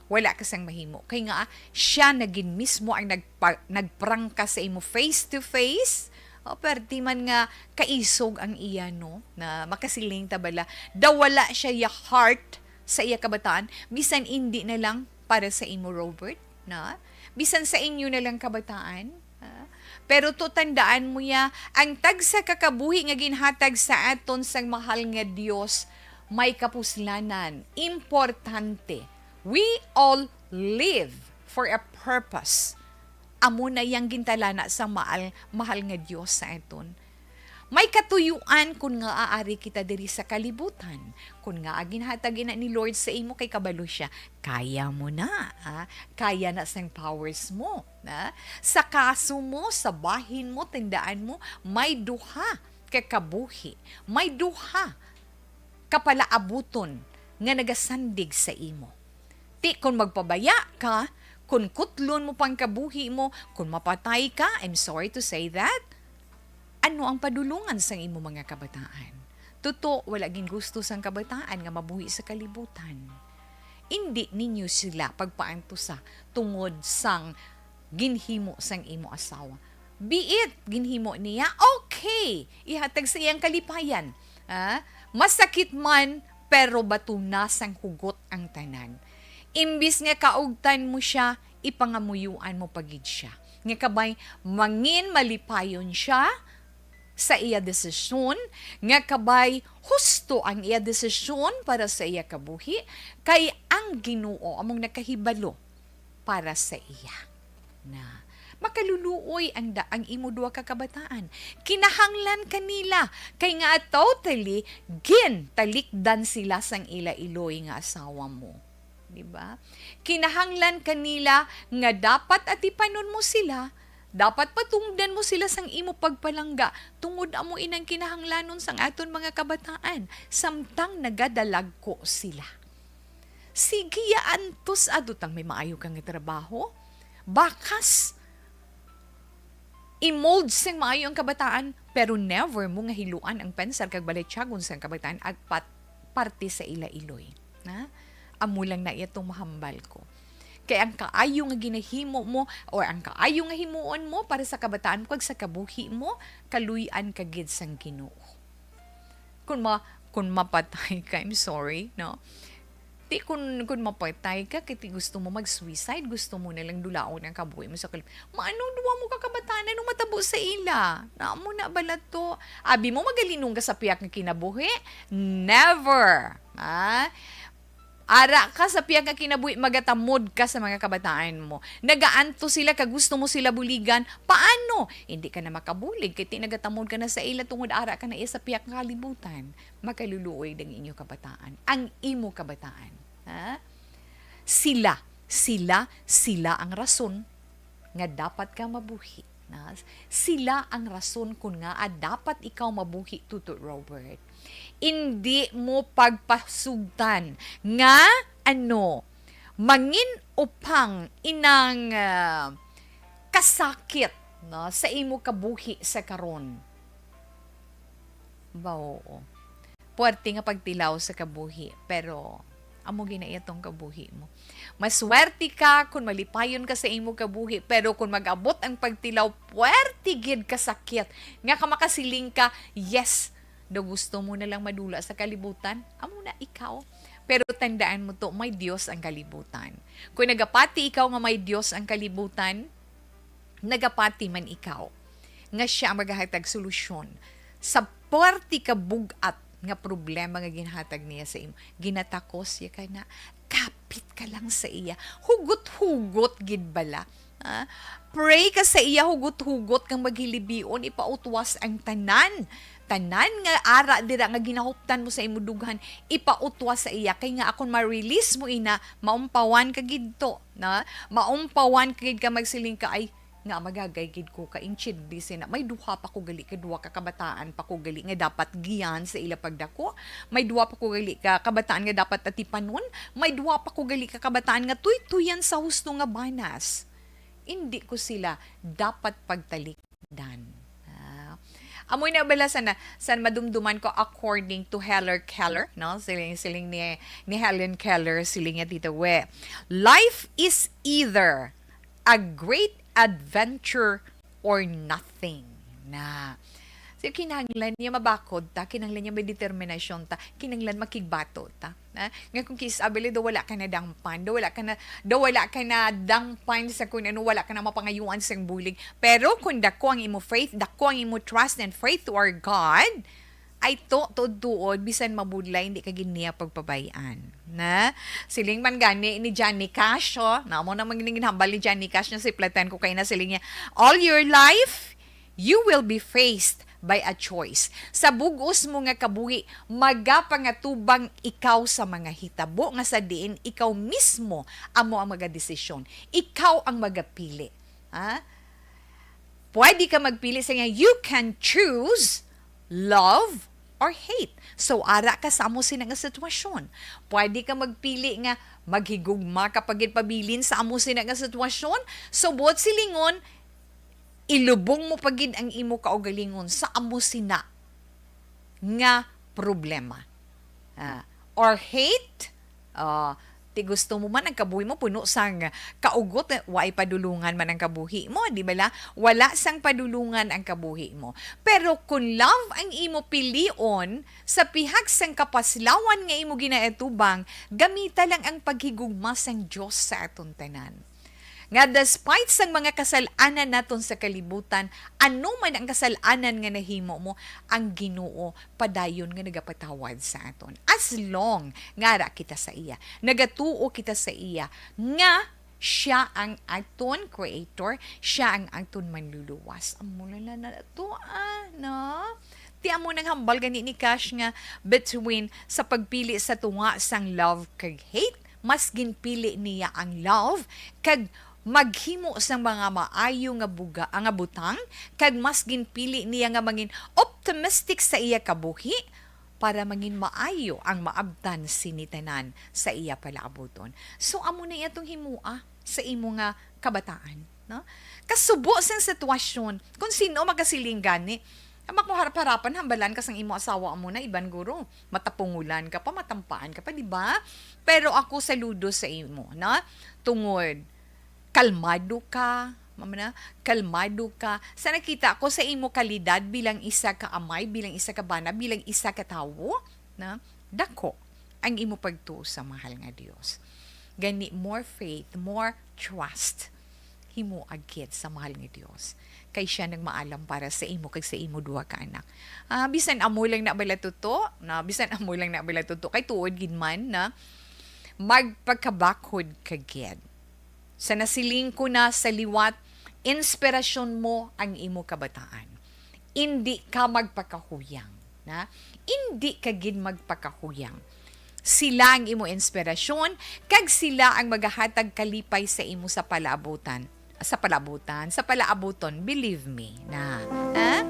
wala ka sang mahimo. Kay nga, siya na gid mismo ang nagpa-, nagprangka sa imo face to face. O, perti man nga kaisog ang iya, no? Na makasiling ta bala, daw wala siya ya heart sa iya kabataan, bisan indi na lang para sa imo, Robert, na? Bisan sa inyo na lang kabataan, ha? Pero to, tandaan mo ya, ang tagsa ka kabuhi nga ginhatag sa aton sang mahal nga Dios may kapuslanan. Importante. We all live for a purpose. Amo na yang gintalana sa maal, mahal nga Dios sa aton. May katuyuan kon ngaa ari kita diri sa kalibutan. Kon ngaa ginhatag ina ni Lord sa imo, kay kabalo siya, kaya mo na, ah, kaya na sang powers mo, ah. Sa kaso mo, sa bahin mo, tandaan mo, may duha ka kabuhi, may duha ka palaabuton nga nagasandig sa imo. Ti kon magpabaya ka, kon kutlon mo pang kabuhi mo, kon mapatay ka, I'm sorry to say that, ano ang padulungan sang imo mga kabataan? Tuto, wala gin gusto sang kabataan nga mabuhi sa kalibutan. Indi ninyo sila pagpaantusa tungod sang ginhimo sang imo asawa. Be it, ginhimo niya, okay, ihatag sa iyang kalipayan. Ah, masakit man, pero batuna sang hugot ang tanan. Imbis nga kaugtan mo siya, ipangamuyuan mo pa gid siya. Nga kabay, mangin malipayon siya sa iya desisyon, nga kabay, husto ang iya desisyon para sa iya kabuhi, kay ang Ginoo among nakahibalo para sa iya. Na, makaluluoy ang da-, ang imo duha ka kabataan. Kinahanglan kanila, kay nga totally gintalikdan sila sang ila iloy nga asawa mo. Di ba? Kinahanglan kanila nga dapat atipanon mo sila, dapat patungdan mo sila sang imo pagpalangga, tungod amo inang kinahanglanon sang aton mga kabataan, samtang nagadalagko sila. Sige, ya antos adutang may maayo ka nga trabaho. Bakas, i-mold sing maayo ang kabataan, pero never mo nga hiluan ang pensar kag balatyagon sang kabataan agpat parte sa ila iloy. Na? Amo lang na iya tong mahambal ko. Kay ang kaayo nga ginahimo mo or ang kaayo nga himuon mo para sa kabataan mo kag sa kabuhi mo, kaluy-an ka gid sang Ginoo. Kung ma-, kung mapatay ka, I'm sorry, no? Ti kun, kun mapatay ka, kay ti gusto mo mag-suicide, gusto mo na lang dulaon ang kabuhi mo sa kalib-, maanong duwa mo ka kabataan? Anong matabo sa ila? Na mo na bala to? Abi mo magalinong ka sa piyak nga kinabuhi? Never! Ah? Ara ka sa piyak nga kinabuhi, magatamod ka sa mga kabataan mo. Nagaanto sila ka gusto mo sila buligan. Paano? Hindi ka na makabulig kay ti nagatamod ka na sa ila tungod ara ka na iya sa piyak nga kalibutan. Makaluluoy ang inyo kabataan, ang imo kabataan. Ha? Sila, sila, sila ang rason nga dapat ka mabuhi. Na, sila ang rason kun ngaa dapat ikaw mabuhi, Tuto Robert. Indi mo pagpasugtan nga, ano, mangin upang inang, ah, kasakit, no, sa imo kabuhi sa karon. Ba, oo. Puwerte nga pagtilaw sa kabuhi, pero amo gina iya tong kabuhi mo. Maswerte ka kung malipayon ka sa imo kabuhi, pero kung mag-abot ang pagtilaw, puwerte gid ka sakit nga ka makasiling ka, "Yes, daw gusto mo na lang madula sa kalibutan." Amo na ikaw. Pero tandaan mo to, may Dios ang kalibutan. Kung nagapati ikaw nga may Dios ang kalibutan, nagapati man ikaw nga siya ang magahatag solusyon sa puwerte ka bug-at nga problema nga ginhatag niya sa imo. Ginatakos ya ka na, kapit ka lang sa iya. Hugot-hugot gid bala. Ah, pray ka sa iya, hugot-hugot kang maghilibion, ipautwas ang tanan. Tanan nga ara dira nga ginahuptan mo sa imo dughan, ipautwas sa iya. Kay nga akon ma-release mo ina, maumpawan ka gid to, na? Maumpawan ka gid ka magsiling ka, "Ay, nga magagay gid ko ka intindi sina. May duha pa ko gali ka duha ka kabataan pa ko gali nga dapat giyan sa ila pagdako. May duha pa ko gali ka kabataan nga dapat atipanon. May duha pa ko gali ka kabataan nga tuytuyan sa husto nga banas. Indi ko sila dapat pagtalikdan." Ah, amoy na bala sana, san madumduman ko according to Heller Keller, no? Siling, siling ni, ni Helen Keller, siling niya dito, we, "Life is either a great adventure or nothing." Na, So, kinahanglan niya mabakod ta, kinahanglan niya may determinasyon ta, kinahanglan makigbato ta. Ha? Nga kung kisabi, daw wala ka na dangpan, daw wala ka na, daw wala ka na dangpan sa kung ano, wala ka na mapangayuan sa bulig. Pero kung dako ang imo faith, dako ang imo trust and faith to our God, ay to, tuod-tuod, bisan mabudlay, hindi ka gid niya pagpabay-an. Na? Siling man gani ni Johnny Cash, oh, na mo na magning ginhambal ni Johnny Cash na si Platan ko kay na siling niya, "All your life, you will be faced by a choice." Sa bug-os mo nga kabuhi, magapangatubang ikaw sa mga hitabo nga sa diin ikaw mismo amo ang magadesisyon. Ikaw ang magapili. Ha? Pwede ka magpili sa nga, you can choose love or hate. So, ara ka sa amo sina nga sitwasyon. Pwede ka magpili nga maghigugma ka pa gid pabilin sa amo sina nga sitwasyon. So, buot silingon, ilubong mo pa gid ang imo kaugalingon sa amo sina nga problema. Ah, or hate, ah, ti gusto mo man ang kabuhi mo puno sang kaugot, eh, waay padulungan man ang kabuhi mo, di ba la? Wala sang padulungan ang kabuhi mo. Pero kung love ang imo pilion, sa pihak sang kapaslawan nga imo ginaatubang, gamita lang ang paghigugma sang Dios sa aton tanan. Nga despite sang mga kasal-anan naton sa kalibutan, ano man ang kasal-anan nga nahimo mo, ang Ginoo padayon nga nagapatawad sa aton. As long nga ara kita sa iya, nagatuo kita sa iya, nga siya ang aton creator, siya ang aton manluluwas. Amo na lang na to, ah, no? Ti amo nang hambal gani ni Cash nga between sa pagpili sa tunga sang love kag hate, mas ginpili niya ang love kag maghimo sang mga maayo nga buga, nga butang, kag mas ginpili niya nga mangin optimistic sa iya kabuhi para mangin maayo ang maabtan sini tanan sa iya palaabuton. So, amo na iya tong himoa sa imo nga kabataan, no? Kasubo sang sitwasyon, kung sino makasiling gani, ang makuharap-harapan, hambalan ka sang imo asawa amo na, iban guro, matapungulan ka pa, matampaan ka pa, di ba? Pero ako saludo sa imo, na tungod, kalmado ka, mama na, kalmado ka. Sa nakita ko sa imo kalidad bilang isa ka amay, bilang isa ka bana, bilang isa ka tawo, na dako ang imo pagtuo sa mahal nga Dios. Gani, more faith, more trust. Himo agkit sa mahal nga Dios. Kay siya nagmaalam para sa imo kag sa imo duha ka anak. Ah, bisan amo lang na bala tuto, na bisan amo lang na bala tuto, kay tuod gid man na magpakabakhod ka gid. Sa nasiling ko na sa liwat, inspirasyon mo ang imo kabataan. Indi ka magpakahuyang, na? Indi ka gid magpakahuyang. Sila ang imo inspirasyon, kag sila ang magahatag kalipay sa imo sa palaabutan. Sa palaabutan, sa palaabuton, believe me, na. Ha?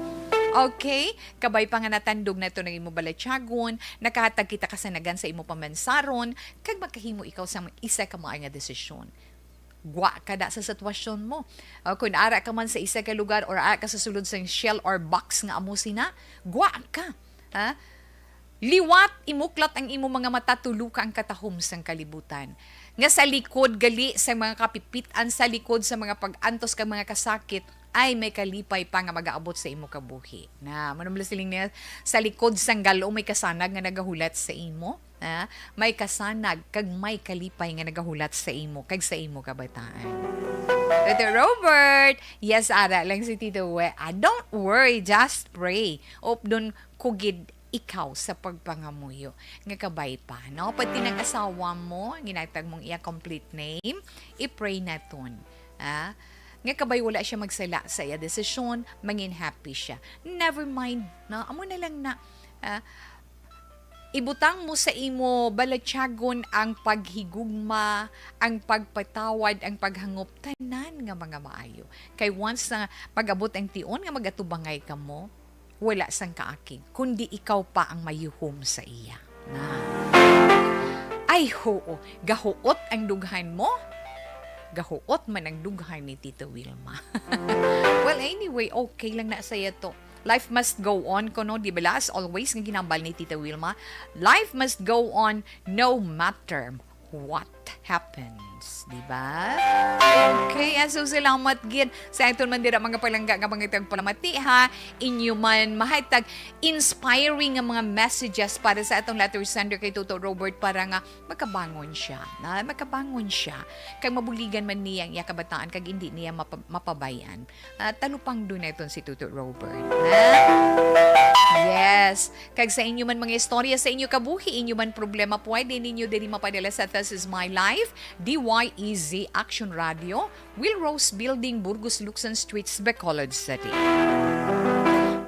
Okay? Kabay pa nga natandog na to ng imo balatyagon, nakahatag kita kasanagan sa imo pamansaron, kag makahimo ikaw sa isa ka maayo nga desisyon. Gwa ka da sa sitwasyon mo. O, kung ara ka man sa isa ka lugar or ara ka sa sulod sang shell or box nga amo sina, gwa ka. Ha? Liwat, imuklat ang imo mga mata, tulo ka ang katahom sang kalibutan. Nga sa likod gali sa mga kapipit-an, sa likod sa mga pag-antos kag mga kasakit, ay may kalipay pa nga magaabot sa imo kabuhi. Na, manumla siling niya, sa likod sang gal-o may kasanag nga nagahulat sa imo. Ha? May kasanag kag may kalipay nga nagahulat sa imo kag sa imo kabataan. Tito Robert, yes, ara lang si Tito We. Ah, don't worry, just pray. Updon ko gid ikaw sa pagpangamuyo nga kabay pa, no? Pati nang asawa mo, ginatag mong iya complete name, i-pray naton. Ah, nga kabay wala siya magsala sa iya desisyon, mangin happy siya. Never mind, no? Amo na lang na, ah, ibutang mo sa imo balatyagon ang paghigugma, ang pagpatawad, ang paghangop, tanan nga mga maayo. Kay once na mag-abot ang tion nga magatubangay kamo, wala sang kaakig, kundi ikaw pa ang mayuhom sa iya. Na. Ay, hoo, gahuot ang dughan mo? Gahuot man ang dughan ni Tito Wilma. Well, anyway, okay lang na saya to. Life must go on, kuno, di ba? As always, nga ginambal ni Tita Wilma, life must go on no matter what happens, di ba? Okay, ah, so salamat gid sa aton man dira mga palangga nga mga tagpalamati, ha. Inyo man mahatag inspiring nga mga messages para sa atong letter sender kay Toto Robert para nga makabangon siya, na makabangon siya. Kay mabuligan man niya ang iya kabataan kag hindi niya mapa-, mapabayan. Ah, talupangdon naton si Toto Robert, ha? Yes. Kag sa inyo man mga istorya sa inyo kabuhi, inyo man problema, pwede ninyo diri mapadala sa This Is My Life, D Y E Z Action Radio, Will Rose Building, Burgos Luxon Streets, Bacolod City.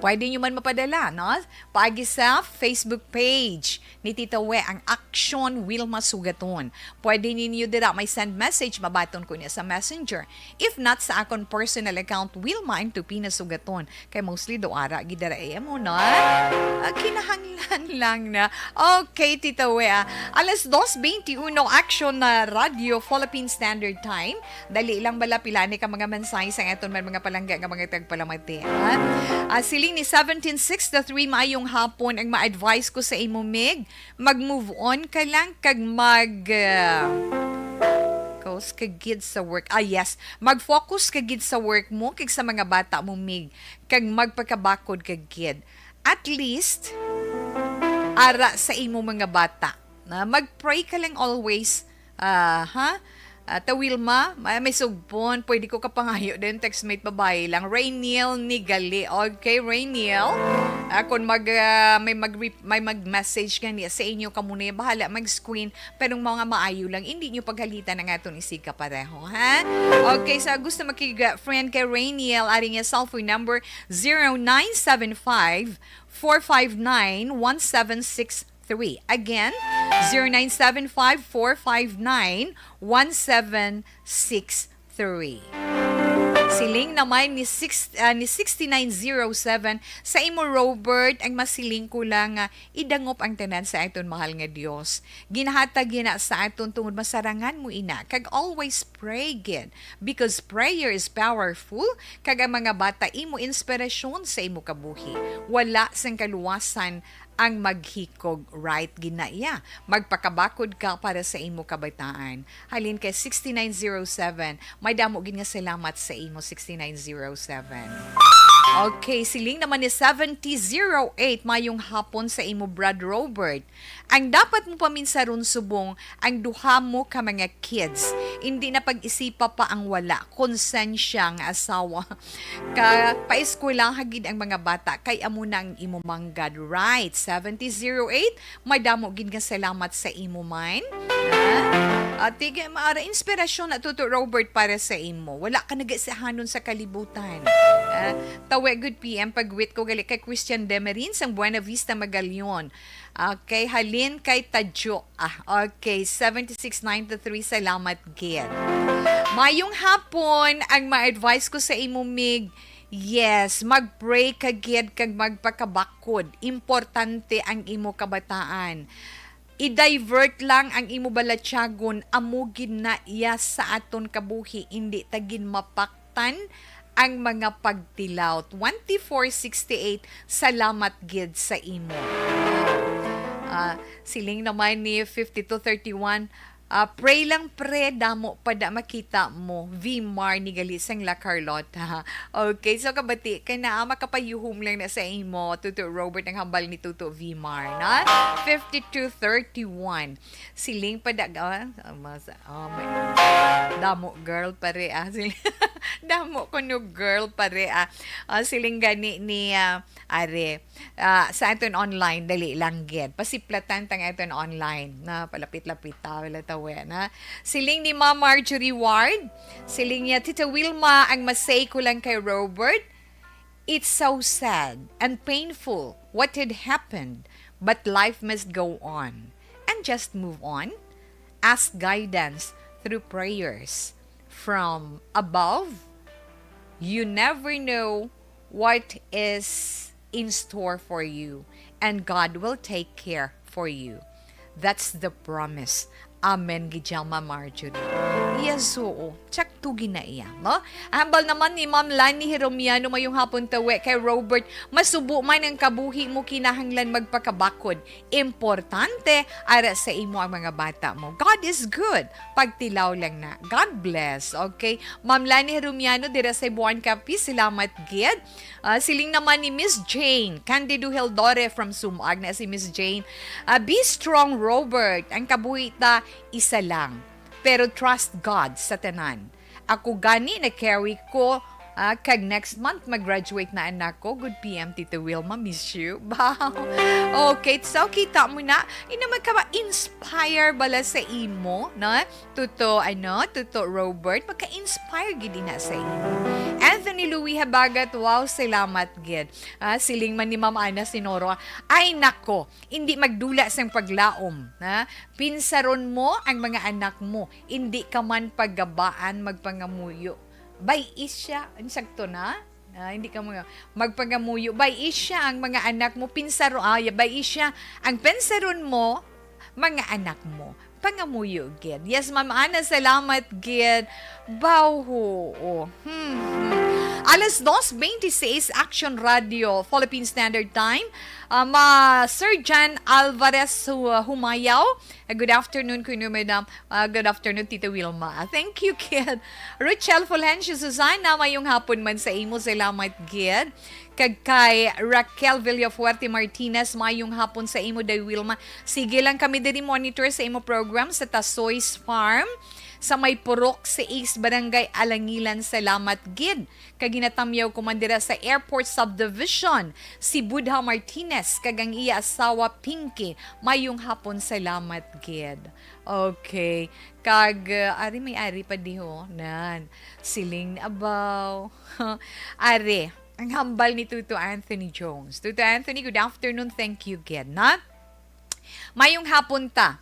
Pwede nyo man mapadala, no? Paagi sa Facebook page ni Tita We, ang Action Wilma Sugaton. Pwede ninyo dira may send message, mabaton ko niya sa Messenger. If not, sa akon personal account, Wilma M Tupina Sugaton. Kay mostly do ara gid dira, eh, mo na. Ah, kinahanglan lang na. Okay, Tita We, ah. Alas dos veintiuno, Action na Radio, Philippine Standard Time. Dali lang bala, pila ni ka mga mensahe sa aton man mga palangga nga mga tagpalamati, ha? Ah, siling ni seventeen sixty-three, maayong hapon. Ang ma-advise ko sa imo, Mig, mag-move on ka lang kag mag, ah, focus ka gid sa work. Ah, yes. Mag-focus ka gid sa work mo kag sa mga bata mo, Mig, kag magpakabakod ka gid. At least, ara sa imo mga bata. Na mag-pray ka lang always. Ah, ha? Ah, ta Wilma, may, may sugpon. Pwede ko kapangayo din, textmate babae lang. Rainiel Nigali. Okay, Rainiel. Ah, kung mag, ah, may mag-, may mag-message gani sa inyo, kamo na yung bahala mag-screen. Pero mga maayo lang, hindi nyo paghalitan ang aton isigkapareho, ha? Okay, sa gusto makig-friend kay Rainiel, ari niya cellphone number, zero nine seven five, four five nine, one seven six three. Again, zero nine seven five, four five nine, one seven six three. Siling naman ni six, ah, ni sixty-nine zero seven, sa imo, Robert, ang masiling ko lang nga idangop ang tanan sa aton mahal nga Dios. Ginahatag yana sa aton tungod masarangan mo ina, kag always pray gid, because prayer is powerful, kag ang mga bata imo inspirasyon sa imo kabuhi. Wala sang kaluwasan ang maghikog, right? Ginaiya, magpakabakod ka para sa imo kabataan. Halin kay sixty-nine zero seven, may damo gid nga salamat sa imo, sixty-nine zero seven. Okay, siling naman ni seventy zero eight, mayong hapon sa imo, Brad Robert. Ang dapat mo paminsaron subong ang duha mo ka mga kids. Hindi na pag-isipa pa ang wala konsensya nga asawa. Ka, paeskwelaha gid ang mga bata, kay amo na ang imo manggad. Right, seventy zero eight, madamo gid nga salamat sa imo man. Ha? Ati, kay maara inspirasyon na, Toto Robert, para sa imo. Wala ka nagasihanon sa kalibutan. Ah, tawe, good P M, pag-greet ko gali kay Christian Demerin sang Buena Vista, Magallon. Okay, halin kay Tadyo. Ah, okay, seventy six ninety three, salamat gid. Mayong hapon, ang ma-advise ko sa imo, Mig, yes, mag-pray ka gid kag magpakabakod. Importante ang imo kabataan. I-divert lang ang imo balatyagon, amo gid na iya sa aton kabuhi, indi ta gid mapaktan ang mga pagtilaw. Twenty-four sixty-eight, salamat gid sa imo. Ah, siling naman ni fifty-two thirty-one, ah, pray lang, pre, damo pa da makita mo. Vmar ni gali sang La Carlota. Okay, so kabati kay naa, makapayuhom lang na sa imo, Tuto Robert, ang hambal ni Tuto Vmar, na? Fifty-two thirty-one. Siling pa da, ah, ah, mas-, oh, may, damo girl pare, ah. Siling, damo kuno girl pare, ah. Ah, siling gani ni, ah, Are, ah, sa aton online, dali lang gid. Pasiplatan tang aton online. Na, palapit-lapit ta, wala ta, we, na. Siling ni Ma'am Marjorie Ward, siling niya, Tita Wilma, ang masay ko lang kay Robert, it's so sad and painful what had happened, but life must go on. And just move on. Ask guidance through prayers from above. You never know what is in store for you, and God will take care for you. That's the promise. Amen, gid ya, Ma'am Marjorie. Yes, oo. Check Sakto gid na iya, no? Hambal naman ni Ma'am Lani Hiromiano, mayong hapon, Tawe, kay Robert, masubo man ang kabuhi mo, kinahanglan magpakabakod. Importante, ara sa imo ang mga bata mo. God is good. Pagtilaw lang na. God bless. Okay? Ma'am Lani Hiromiano, dira sa Buan Capiz, salamat gid. Ah, siling naman ni Miss Jane, Candido Hildore from Sumag na si Miss Jane. Ah, be strong, Robert. Ang kabuhi ta, isa lang. Pero trust God sa tanan. Ako gani, na-carry ko, ah, kag next month, mag-graduate na anak ko. Good P M, Tita Wilma, miss you. Wow. Okay, so kita mo na. Ina, magka-inspire bala sa imo, no? Tuto, ano, Tuto Robert, magka-inspire gid ina sa imo. Anthony Louis Habagat, wow, salamat gid. Ah, siling man ni Ma'am Ana Sinoro, ay nako, hindi magdula sang paglaom, ha? Pinsaron mo ang mga anak mo, hindi ka man paggabaan magpangamuyo. Bay isya, ang sakto na? Ah, hindi ka mga magpangamuyo. Bay isya ang mga anak mo, pinsaro, ah, ya-, bay isya ang pensaron mo, mga anak mo. Pangamuyo gid. Yes, Ma'am Ana, salamat gid. Baw, oo. Hmm, hmm. Alas dos twenty-six, Action Radio, Philippine Standard Time. Ah, ma Sir Jan Alvarez Hu-, Humayaw. Ah, good afternoon, kuno, madam. Ah, good afternoon, Tita Wilma. Ah, thank you, kid. Richelle Fulgencio Susana, mayong hapon man sa imo. Salamat, gid. Kag kay Raquel Villafuerte Martinez, mayong hapon sa imo, Day Wilma. Sige lang kami diri monitor sa imo program sa Tasoy's Farm, sa may Purok sais, Barangay Alangilan. Salamat, gid. Kag ginatamyaw ko man dira sa Airport Subdivision, si Budha Martinez kag ang iya asawa Pinky. Mayong hapon, salamat gid. Okay. Kag, uh, ari may ari pa diho. Nan, siling abaw. Ari, ang hambal ni Tuto Anthony Jones. Tuto Anthony, good afternoon. Thank you gid, na? Mayong hapon ta.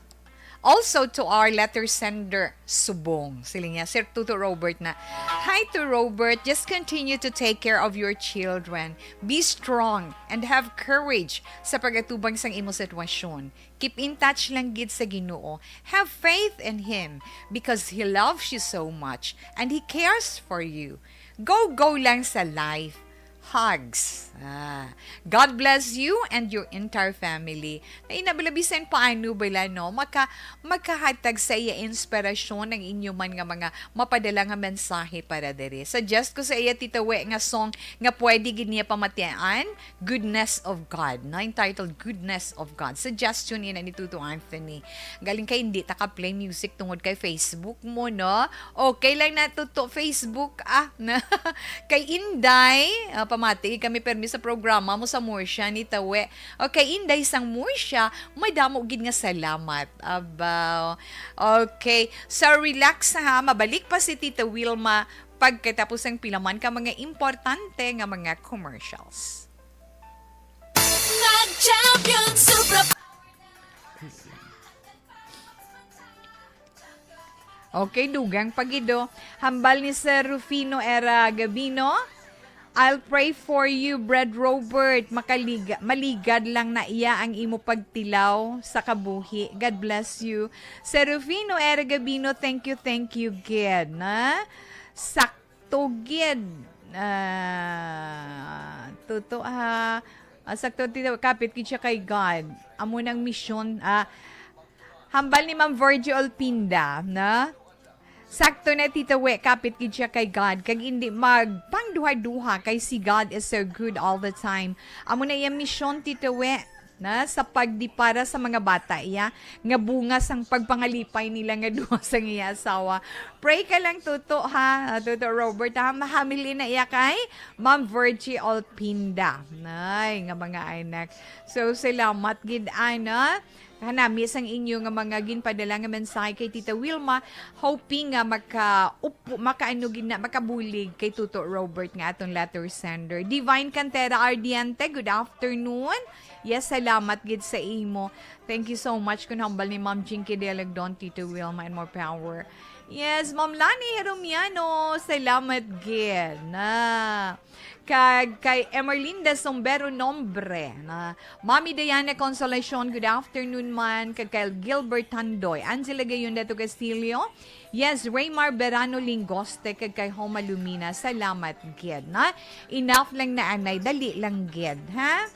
Also to our letter sender, subong. Siling niya, Sir Tuto Robert na, "Hi to Robert, just continue to take care of your children. Be strong and have courage sa pag-atubang sang imo sitwasyon. Keep in touch lang gid sa Ginoo. Have faith in Him because He loves you so much and He cares for you. Go, go lang sa life. Hugs." Ah, God bless you and your entire family. Ay, nabala, bisan paano bala, no? Maka-, makahatag sa iya inspirasyon ang inyo man nga mga mapadala nga mensahe para diri. Suggest ko sa iya, Tita We, nga song nga pwede gid niya pamatian, Goodness of God, no? Entitled Goodness of God. Suggestion ina ni Tuto Anthony. Galing kay hindi ta ka-play music tungod kay Facebook mo, no? Okay lang na, Tuto, Facebook, ah, na. Kay Inday, ah, pamati kami permi sa programa mo sa Murcia ni Tawe. Okay, Inday sang Murcia, madamo gid nga salamat. Aba, okay. So, relax, ha. Mabalik pa si Tita Wilma pagkatapos ang pila man ka mga importante nga mga commercials. Mag-champion Supra. Okay, dugang pa gid, oh. Hambal ni Sir Rufino Era Gabino, "I'll pray for you, Brad Robert. Makaliga-, maligad lang na iya ang imo pagtilaw sa kabuhi. God bless you." Sir Rufino Era Gabino, thank you, thank you gid, na? Sakto gid. Ah, tuto, ha. Ah, sakto, tita, kapit gid siya kay God. Amo nang misyon, ah, hambal ni Ma'am Virgie Olpinda, na? Sakto na, Tita We, kapit gid siya kay God, kag hindi magpangduha-duha, kay si God is so good all the time. Amo na iyang misyon, Tita We, na, sa pagdipara sa mga bata iya, nga bunga sang pagpangalipay nila nga duha sang iya asawa. Pray ka lang, Tuto, ha? Ah, Tuto Robert, ha? Mahamili na iya kay Ma'am Virgie Olpinda. Nay, nga mga anak. So, salamat gid, ana. Kanami sang inyo nga mga ginpadala nga mensahe kay Tita Wilma, hoping nga makaupo, makaano gid na, makabulig kay Tuto Robert nga aton letter sender. Divine Cantera Ardiente, good afternoon. Yes, salamat gid sa imo. Thank you so much, kun hambal ni Ma'am Jinky Delagdon, Tito Wilma, and more power. Yes, Ma'am Lani Heromiano, salamat gid na. Kag kay Emerlinda Sombero Nombre, na Mami Diana Consolacion, good afternoon man. Kag kay Gilbert Tandoy, Angela Gayunda to Castillo, yes, Raymar Berano Lingoste, kag kay Homa Lumina, salamat gid na. Enough lang na, anay, dali lang gid, ha?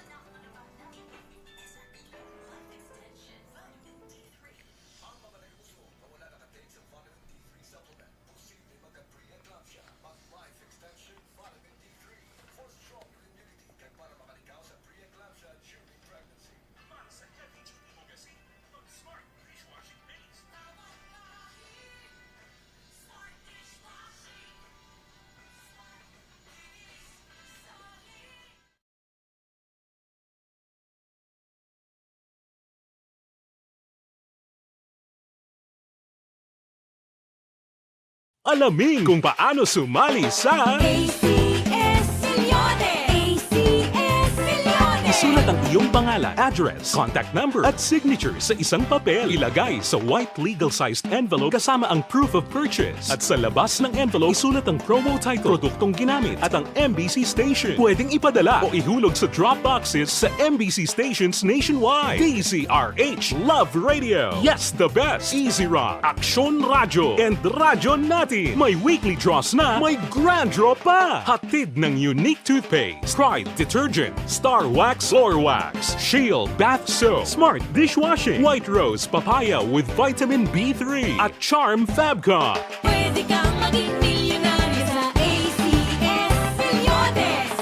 Alamin kung paano sumali sa A C S Milyones! A C S Milyones! Isulat ang iyong pangalan, address, contact number, at signature sa isang papel. Ilagay sa white legal-sized envelope kasama ang proof of purchase. At sa labas ng envelope, isulat ang promo title, produktong ginamit, at ang M B C station. Pwedeng ipadala o ihulog sa drop boxes sa M B C stations nationwide. D Z R H Love Radio. Yes, the best. Easy Rock, Aksyon Radyo, and Radyo Natin. May weekly draws na, may grand draw pa. Hatid ng Unique Toothpaste, Pride Detergent, Star Wax Floor Wax, Shield Bath Soap, Smart Dishwashing, White Rose Papaya with Vitamin B three, at Charm Fabcon. Pwede kang maging milyonaryo sa A C S Milyones!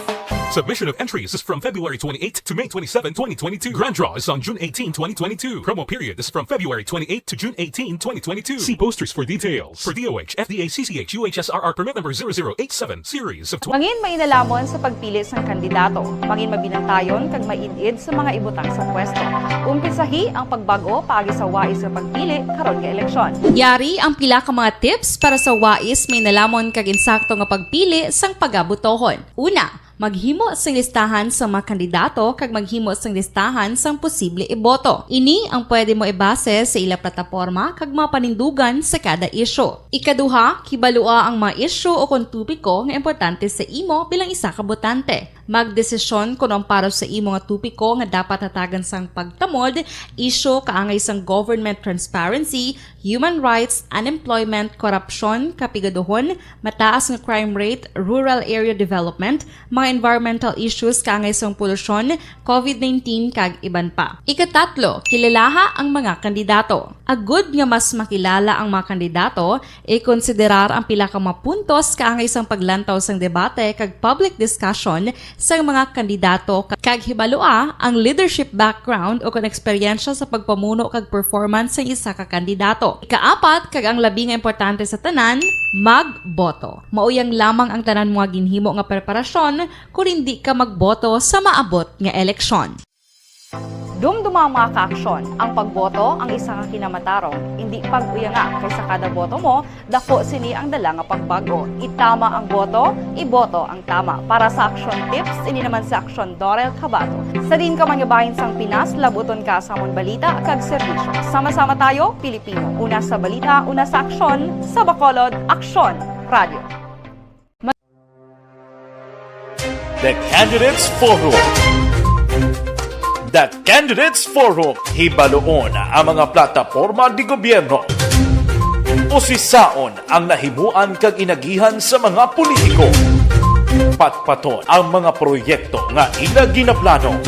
Submission of entries is from February twenty-eighth to May twenty-seven, twenty twenty-two. Grand draw is on June eighteen, twenty twenty-two. Promo period is from February twenty-eighth to June eighteen, twenty twenty-two. See posters for details. For D O H, F D A, C C H, U H S R R permit number zero zero eight seven, series of twenty. Mangin mainalamon sa pagpili sang kandidato. Mangin mabinantayon kag maid-id sa mga ibutang sa pwesto. Umpisahi ang pagbag-o paagi sa wais nga pagpili karon nga eleksyon. Yari ang pila ka mga tips para sa wais mainalamon kag insakto nga pagpili sang pagabotohon. Una, maghimo sing listahan sang mga kandidato kag maghimo sing listahan sang posible iboto. Ini ang pwede mo ibase sa ila plataporma kag mga panindugan sa kada isyu. Ikaduha, kibalua ang mga isyu o kon topiko nga importante sa imo bilang isa ka botante. Magdesisyon kon ang para sa imo nga topiko nga dapat hatagan sang pagtamod, isyu kaangay sang government transparency, human rights, unemployment, korupsyon, kapigaduhon, mataas nga crime rate, rural area development, mga environmental issues kaangay sang polusyon, covid nineteen, kag iban pa. Ikatatlo, kilalaha ang mga kandidato. Agud nga mas makilala ang mga kandidato, ikonsiderar ang pila ka mga puntos kaangay sang paglantaw sang debate kag public discussion sang mga kandidato ka-, kag hibalua ang leadership background o kon eksperyensya sa pagpamuno kag performance sang isa ka kandidato. Ikaapat, kag ang labi nga importante sa tanan, magboto. Mauyang lamang ang tanan mo nga ginhimo nga preparasyon kon indi ka magboto sa maabot nga eleksyon. Dumduma ang mga kaaksyon. Ang pagboto ang isa ka kinamatarong. Indi pag-uyanga, kay sa kada boto mo, dako sini ang dala nga pagbag-o. Itama ang boto, iboto ang tama. Para sa Aksyon Tips, ini naman si Aksyon Dorel Cabato. Sa diin ka man nga bahin sang Pinas, labuton ka sa amon balita kag serbisyo. Sama-sama tayo, Pilipino. Una sa balita, una sa aksyon, sa Bacolod, Aksyon Radio. The Candidates Forum. The Candidates Forum, hibaluon ang mga plataporma di gobyerno. Usisaon ang nahimuan kag inagihan sa mga politiko. Patpaton ang mga proyekto nga ila ginaplano.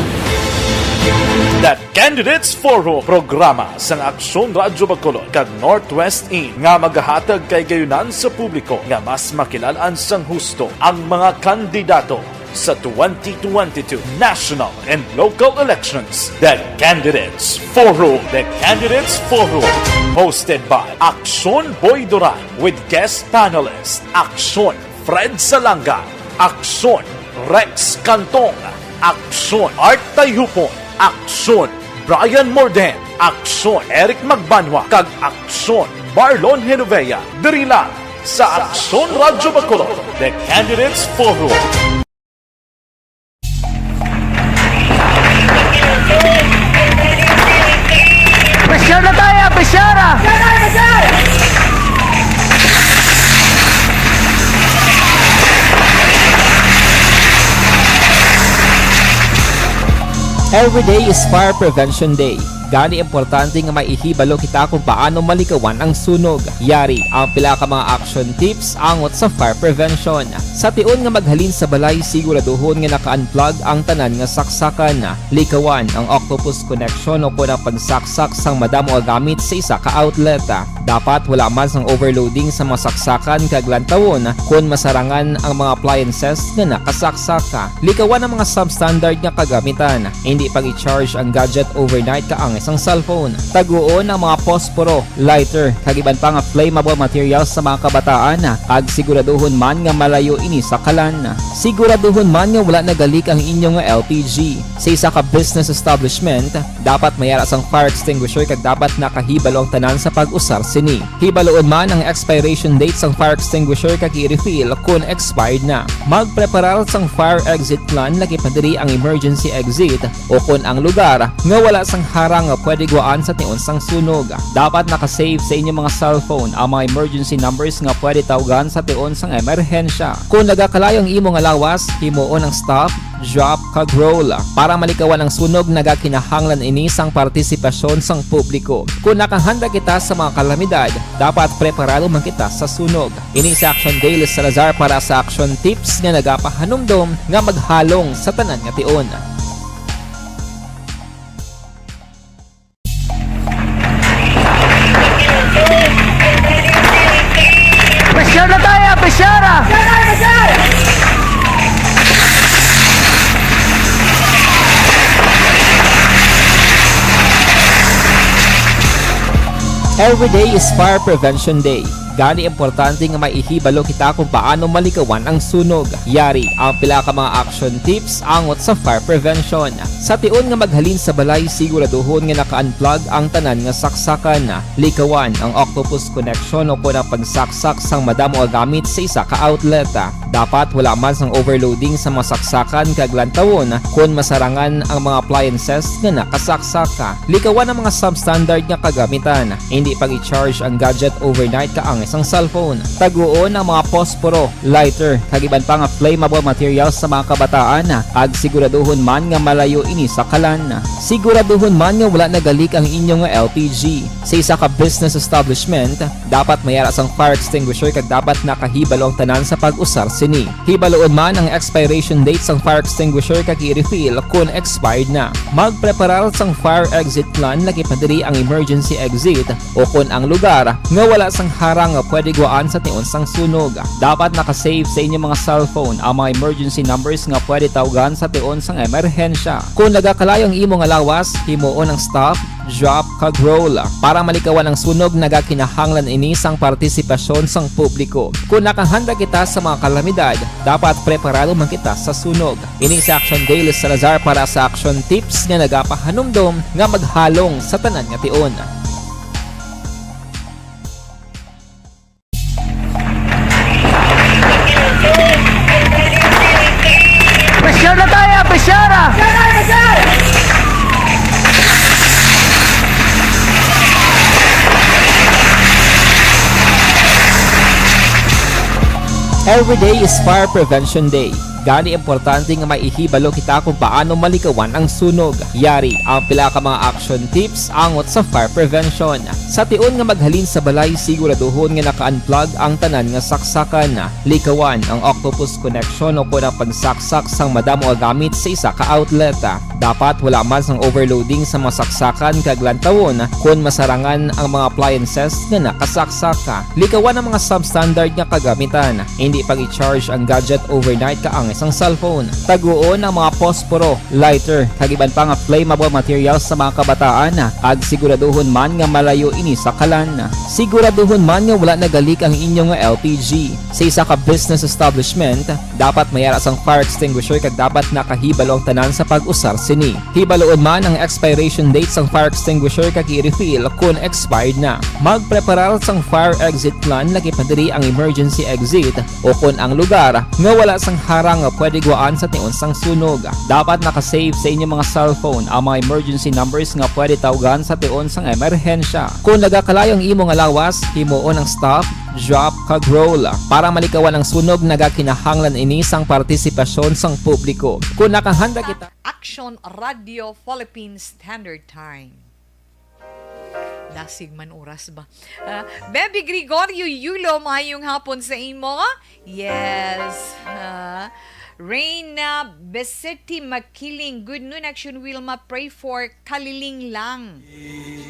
The Candidates Forum, programa sang Aksyon Radyo Bacolod kag Northwest In nga magahatag kay gayunan sa publiko nga mas makilal-an sang husto ang mga kandidato sa twenty twenty-two national and local elections. The Candidates Forum. The Candidates Forum, hosted by Aksyon Boy Duran with guest panelist Aksyon Fred Salanga, Aksyon Rex Cantong, Aksyon Art Tayhupon, Aksyon Brian Morden, Aksyon Eric Magbanwa, kag Aksyon Marlon Genovea. Diri lang sa Aksyon Radyo Bacolod, The Candidates Forum. Pressure na tayo, pressure na! Every day is Fire Prevention Day. Gani, importante nga may ihibalo kita kung paano malikawan ang sunog. Yari ang pila ka mga action tips angot sa fire prevention. Sa tion nga maghalin sa balay, siguraduhon nga naka-unplug ang tanan nga saksakan. Likawan ang octopus connection o kon ang pagsaksak sang madamo nga gamit sa isa ka outlet. Dapat wala man sang overloading sa mga saksakan kag lantawon kon masarangan ang mga appliances nga nakasaksak. Likawan ang mga substandard nga kagamitan. Hindi pag-i-charge ang gadget overnight kaangay sang cellphone. Taguon ang mga posporo, lighter, kag iban pa nga flammable materials sa mga kabataan, kag siguraduhon man nga malayo ini sa kalan. Siguraduhon man nga wala nagalik ang inyo nga L P G. Sa isa ka business establishment, dapat may ara sang fire extinguisher kag dapat nakahibalo ang tanan sa pag-usar sini. Hibaluon man ang expiration date sang fire extinguisher kag i-refill kon expired na. Magpreparar sang fire exit plan, lakip na diri ang emergency exit o kon ang lugar nga wala sang harang nga pwede guwaan sa tion sang sunog. Dapat naka-save sa inyo mga cellphone ang mga emergency numbers nga pwede tawgan sa tion sang emerhensya. Kon nagakalayo ang imo nga lawas, himuon ang stop, drop, kag roll. Para malikawan ang sunog, nagakinahanglan ini sang partisipasyon sang publiko. Kon nakahanda kita sa mga kalamidad, dapat preparado man kita sa sunog. Ini si Action Dale Salazar para sa Action Tips nga nagapahanumdom nga maghalong sa tanan nga tion. Pressure na tayo, pressure! Every day is Fire Prevention Day. Gani, importante nga may ihibalo kita kung paano malikawan ang sunog. Yari ang pila ka mga action tips angot sa fire prevention. Sa tion nga maghalin sa balay, siguraduhon nga naka-unplug ang tanan nga saksakan. Likawan ang octopus connection o kon ang pagsaksak sang madamo nga gamit sa isa ka outlet. Dapat wala man sang overloading sa mga saksakan kag lantawon kon masarangan ang mga appliances nga nakasaksak. Likawan ang mga substandard nga kagamitan. Hindi pag-i-charge ang gadget overnight kaangay sang cellphone. Taguon ang mga posporo, lighter, kag iban pa nga flammable materials sa mga kabataan, kag siguraduhon man nga malayo ini sa kalan. Siguraduhon man nga wala nagalik ang inyo nga L P G. Sa isa ka business establishment, dapat may ara sang fire extinguisher kag dapat nakahibalo ang tanan sa pag-usar sini. Hibaluon man ang expiration date sang fire extinguisher kag i-refill kon expired na. Magpreparar sang fire exit plan, lakip na diri ang emergency exit o kon ang lugar nga wala sang harang nga pwede guwaan sa tion sang sunog. Dapat naka-save sa inyo mga cellphone ang mga emergency numbers nga pwede tawgan sa tion sang emerhensya. Kon nagakalayo ang imo nga lawas, himuon ang stop, drop, kag roll. Para malikawan ang sunog, nagakinahanglan ini sang partisipasyon sang publiko. Kon nakahanda kita sa mga kalamidad, dapat preparado man kita sa sunog. Ini si Action Dale Salazar para sa Action Tips nga nagapahanumdom nga maghalong sa tanan nga tion. Pressure na tayo, pressure! Every day is Fire Prevention Day. Gani, importante nga may ihibalo kita kung paano malikawan ang sunog. Yari ang pila ka mga action tips angot sa fire prevention. Sa tion nga maghalin sa balay, siguraduhon nga naka-unplug ang tanan nga saksakan. Likawan ang octopus connection o kon ang pagsaksak sang madamo nga gamit sa isa ka outlet. Dapat wala man sang overloading sa mga saksakan kag lantawon kon masarangan ang mga appliances nga nakasaksak. Likawan ang mga substandard nga kagamitan. Hindi pag-i-charge ang gadget overnight kaangay sang cellphone. Taguon ang mga posporo, lighter, kag iban pa nga flammable materials sa mga kabataan, kag siguraduhon man nga malayo ini sa kalan. Siguraduhon man nga wala nagalik ang inyo nga L P G. Sa isa ka business establishment, dapat may ara sang fire extinguisher kag dapat nakahibalo ang tanan sa pag-usar sini. Hibaluon man ang expiration date sang fire extinguisher kag i-refill kon expired na. Magpreparar sang fire exit plan, lakip na diri ang emergency exit o kon ang lugar nga wala sang harang nga pwede guwaan sa tion sang sunog. Dapat naka-save sa inyo mga cellphone ang mga emergency numbers nga pwede tawgan sa tion sang emerhensya. Kon nagakalayo ang imo nga lawas, himuon ang stop, drop, kag roll. Para malikawan ang sunog, nagakinahanglan ini sang partisipasyon sang publiko. Kon nakahanda kita, Radyo Philippine Standard Time. Dasig man oras ba? Ah, Baby Gregorio Yulo, maayong hapon sa imo. Yes. Ah, Reina Beseti Makiling, good noon, Action Wilma. Pray for Kaliling lang.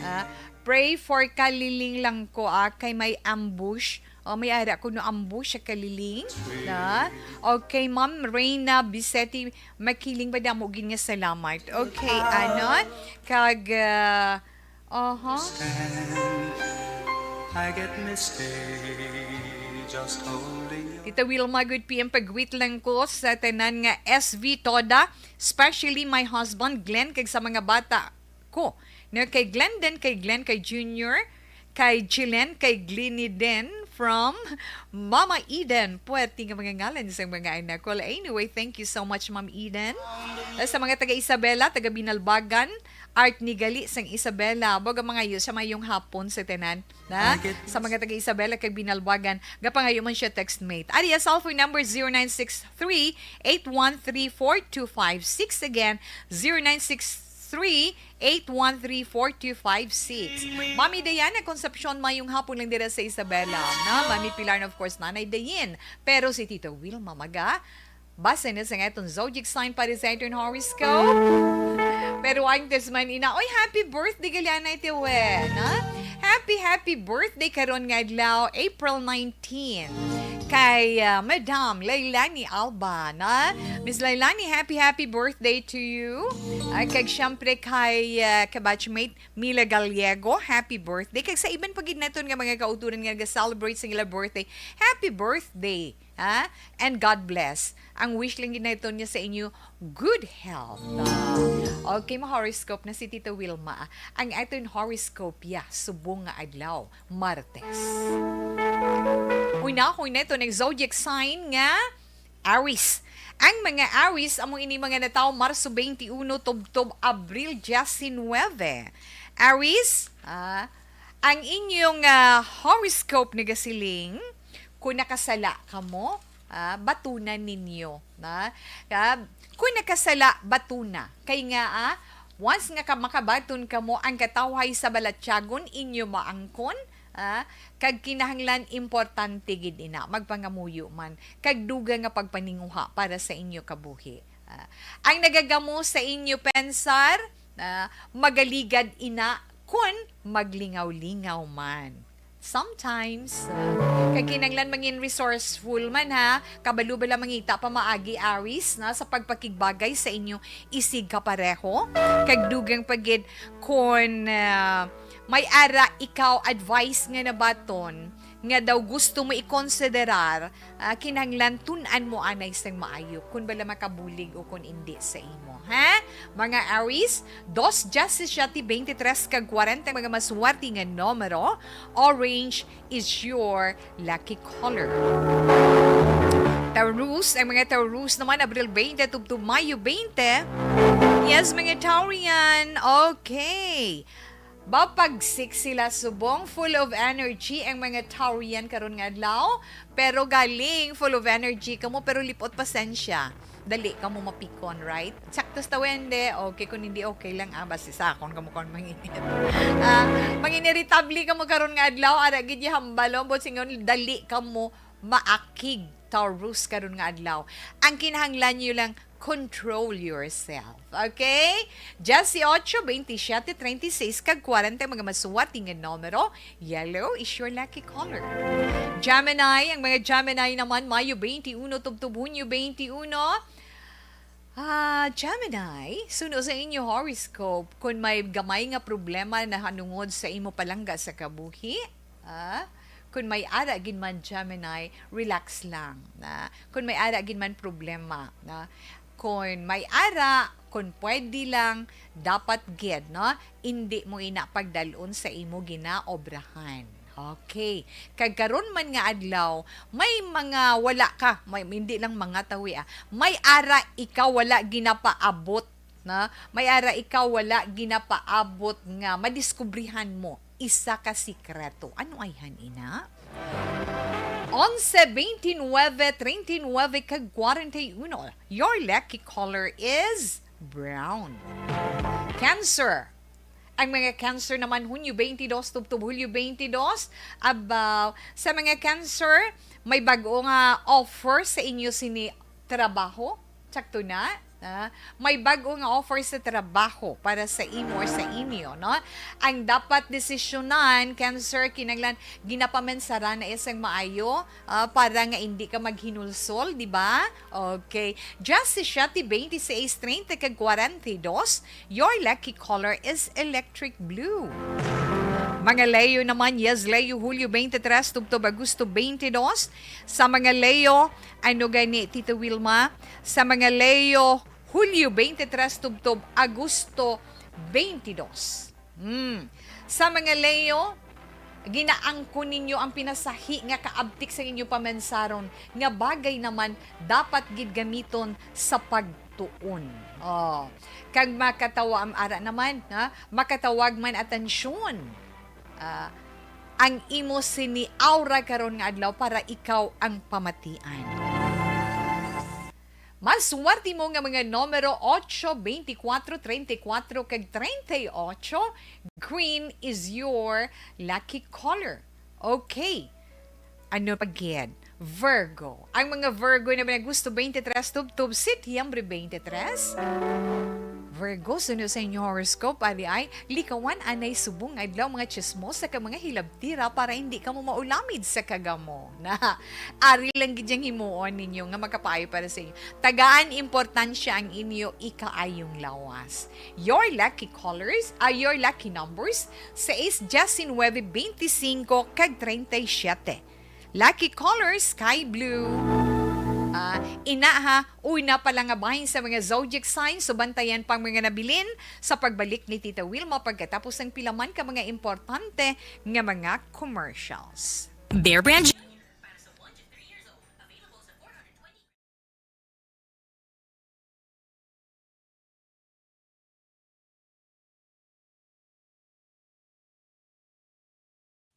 Ah, pray for Kaliling lang ko, ah, kay may ambush. O, may ara ko no ambush sa Kaliling. Na? Okay, Ma'am Reina Beseti Makiling, madamo gid nga salamat. Okay, ano? Kag, ah, aha. I get misty just holding you. Tita Wilma, good P M. Pag-greet lang ko sa tanan nga S V Toda, especially my husband Glenn, kag sa mga bata ko. Na kay Glenn din, kay Glenn, kay Junior, kay Jilen, kay Glenny din, from Mama Eden. Puwerte nga mga ngalan sa mga anak. Well, anyway, thank you so much, Ma'am Eden. Sa mga taga Isabela, taga Binalbagan, Art Nigali sang Isabela. Boga mangayo sa mayong hapon sa tanan. Na? Sa mga taga Isabela kag Binalbagan, gapangayo man siya textmate. Ari ang cellphone number, zero nine six three, eight one three, four two five six. Again, zero nine six three, eight one three, four two five six. Mami Diana Concepcion, mayong hapon lang dira sa Isabela. Na, Mami Pilar, and of course, Nanay Dayin. Pero si Tito Wilma maga, base na sa aton zodiac sign para sa aton horoscope. Pero antes man ina, oy, happy birthday gali anay Tiwe, na? Happy, happy birthday karon nga adlaw, April nineteen. Kay, ah, Madam Lailani Alba, na? Miss Lailani, happy, happy birthday to you. Ay, kag syempre kay, ah, kabatchmate Mila Gallego, happy birthday. Kag sa iban pa gid naton nga mga kauturan nga nag-celebrate sa ila birthday, happy birthday, ha? And God bless. Ang wish lang gid naton niya sa inyo, good health. Ah, okay, ma-horoscope na si Tita Wilma. Ang aton horoscope, ya, subong nga adlaw, Martes. Una, kung nato ang zodiac sign nga Aries. Ang mga Aries, amo ini mga natawo Marso twenty-one tubtob Abril diecinuebe. Aries, ah, ang inyong, ah, horoscope nagasiling, kung nakasala kamo, ah, batunan ninyo, na? Ah, kung nakasala, batuna. Kay nga, ah, once nga ka-, makabaton kamo, ang katawhay sa balatyagon inyo maangkon, ah, kag kinahanglan importante gid ina, magpangamuyo man, kag dugang nga pagpaninguha para sa inyo kabuhi. Ah, ang nagagamo sa inyo pensar, ah, magaligad ina kun maglingaw-lingaw man. Sometimes, ah, kag kinahanglan mangin resourceful man ha, kabalo bala mangita pamaagi Aries na sa pagpakigbagay sa inyo isig kapareho, kag dugang pa gid kun, ah, may ara ikaw advice nga nabaton nga daw gusto mo ikonsiderar, ah, kinahanglan tun-an mo anay sang maayo kun bala makabulig o kun indi sa imo, ha? Mga Aries, dos, diyasisiete, beintitres, kag kwarenta, mga maswerte nga numero. Orange is your lucky color. Taurus, ang mga Taurus naman, Abril twenty tubtob Mayo twenty. Yes, mga Taurian. Okay. Ba, pagsik sila subong, full of energy ang mga Taurian karon nga adlaw. Pero galing, full of energy kamo, pero lipot pasensya. Dali kamo mapikon, right? Sakto sa tawende, okay, kung hindi okay lang, ah, basta sa akon kamo kon manginit. Ah, manginiritabli kamo karon nga adlaw, ara gid ya hambalon, but singon dali kamo maakig, Taurus, karon nga adlaw. Ang kinahanglan niyo lang, control yourself. Okay? Diyasiyotso, bentisiete, treinta y seis, kag kwarenta, mga maswerte nga numero. Yellow is your lucky color. Gemini, ang mga Gemini naman, Mayo twenty-one tubtob Hunyo twenty-one. Ah, Gemini, suno sa inyo horoscope, kung may gamay nga problema na hanungod sa imo palangga sa kabuhi, ah, kung may ara gid man, Gemini, relax lang. Na, kung may ara gid man problema, na, kung may ara, kung pwede lang, dapat gid, no? Indi mo ina pagdalon sa imo ginaobrahan. Okay. Kag karon man nga adlaw, may mga wala ka, may, hindi lang mga tawi, ah. May ara ikaw wala ginapaabot, na? May ara ikaw wala ginapaabot nga madiskubrihan mo isa ka sikreto. Ano ayhan ina? Onse, veintinuebe, treinta y nueve, kag kwarenta y uno. Your lucky color is Brown. Cancer. Ang mga Cancer naman, Hunyo twenty-two tubtob Hulyo twenty-two. Aba, sa mga Cancer, may bag-o nga offer sa inyo sini trabaho. Sakto na? Ah, may bag-o nga offer sa trabaho para sa imo or sa inyo, no? Ang dapat desisyonan, Cancer, kinahanglan ginapamensaran na isang maayo, ah, para nga hindi ka maghinulsol, di ba? Okay. Just si siete twenty-six, treinta kag kwarenta y dos, your lucky color is electric blue. Mga Leo naman, yes, Leo, Hulyo twenty-three tubtob Agosto twenty-two. Sa mga Leo, ano gani, Tita Wilma? Sa mga Leo, Hulyo twenty-three tubtob Agosto twenty-two. Hmm. Sa mga Leo, ginaangkon ninyo ang pinasahi nga kaabtik sa inyo pamansaron nga bagay naman dapat gid gamiton sa pagtuon. Oh, kag makatawa am ara naman, ha? Makatawag man atensyon, ah, ang imo sini aura karon nga adlaw para ikaw ang pamatian. Mas swerte mo nga mga numero ocho, twenty-four, treinta y cuatro, kag treinta y ocho. Green is your lucky color. Okay. Ano pa gid? Virgo. Ang mga Virgo na mga Agosto twenty-three tubtob Setyembre twenty-three. Virgo, suno sa inyo horoscope, ari ay likawan anay subong adlaw mga chismosa ka mga hilabtira para hindi kamo maulamid sa kagamo. Na, ari lang gid ang himuon ninyo nga makapaayo para sa inyo. Tagaan importansya ang inyo ikaayong lawas. Your lucky colors, ah, your lucky numbers, sais, diecinuebe, veinticinco, kag treinta y siete. Lucky color, sky blue. Ah, ina ha, una pa lang nga bahin sa mga zodiac signs, so bantayan pang mga nabilin sa pagbalik ni Tita Wilma pagkatapos ang pila man ka mga importante nga mga commercials. Bear Brand.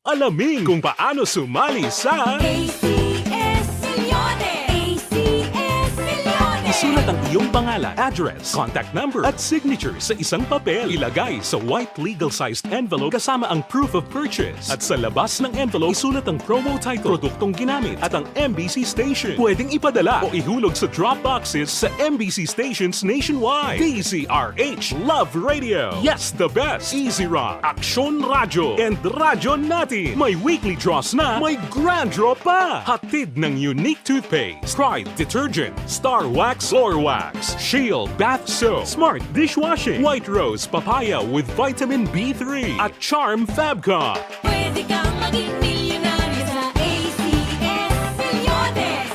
Alamin kung paano sumali sa A C S Millones! A C S Millones! Isulat ang iyong pangalan, address, contact number, at signature sa isang papel. Ilagay sa white legal-sized envelope kasama ang proof of purchase. At sa labas ng envelope, isulat ang promo title, produktong ginamit, at ang M B C station. Pwedeng ipadala o ihulog sa drop boxes sa M B C stations nationwide. D Z R H Love Radio. Yes, the best. Easy Rock, Aksyon Radyo, and Radyo Natin. May weekly draws na, may grand draw pa. Hatid ng Unique Toothpaste, Pride Detergent, Star Wax, Floor Wax, Shield Bath Soap, Smart Dishwashing, White Rose Papaya with Vitamin B three, at Charm Fabcon. Pwede kang maging milyonaryo sa A C S Millones.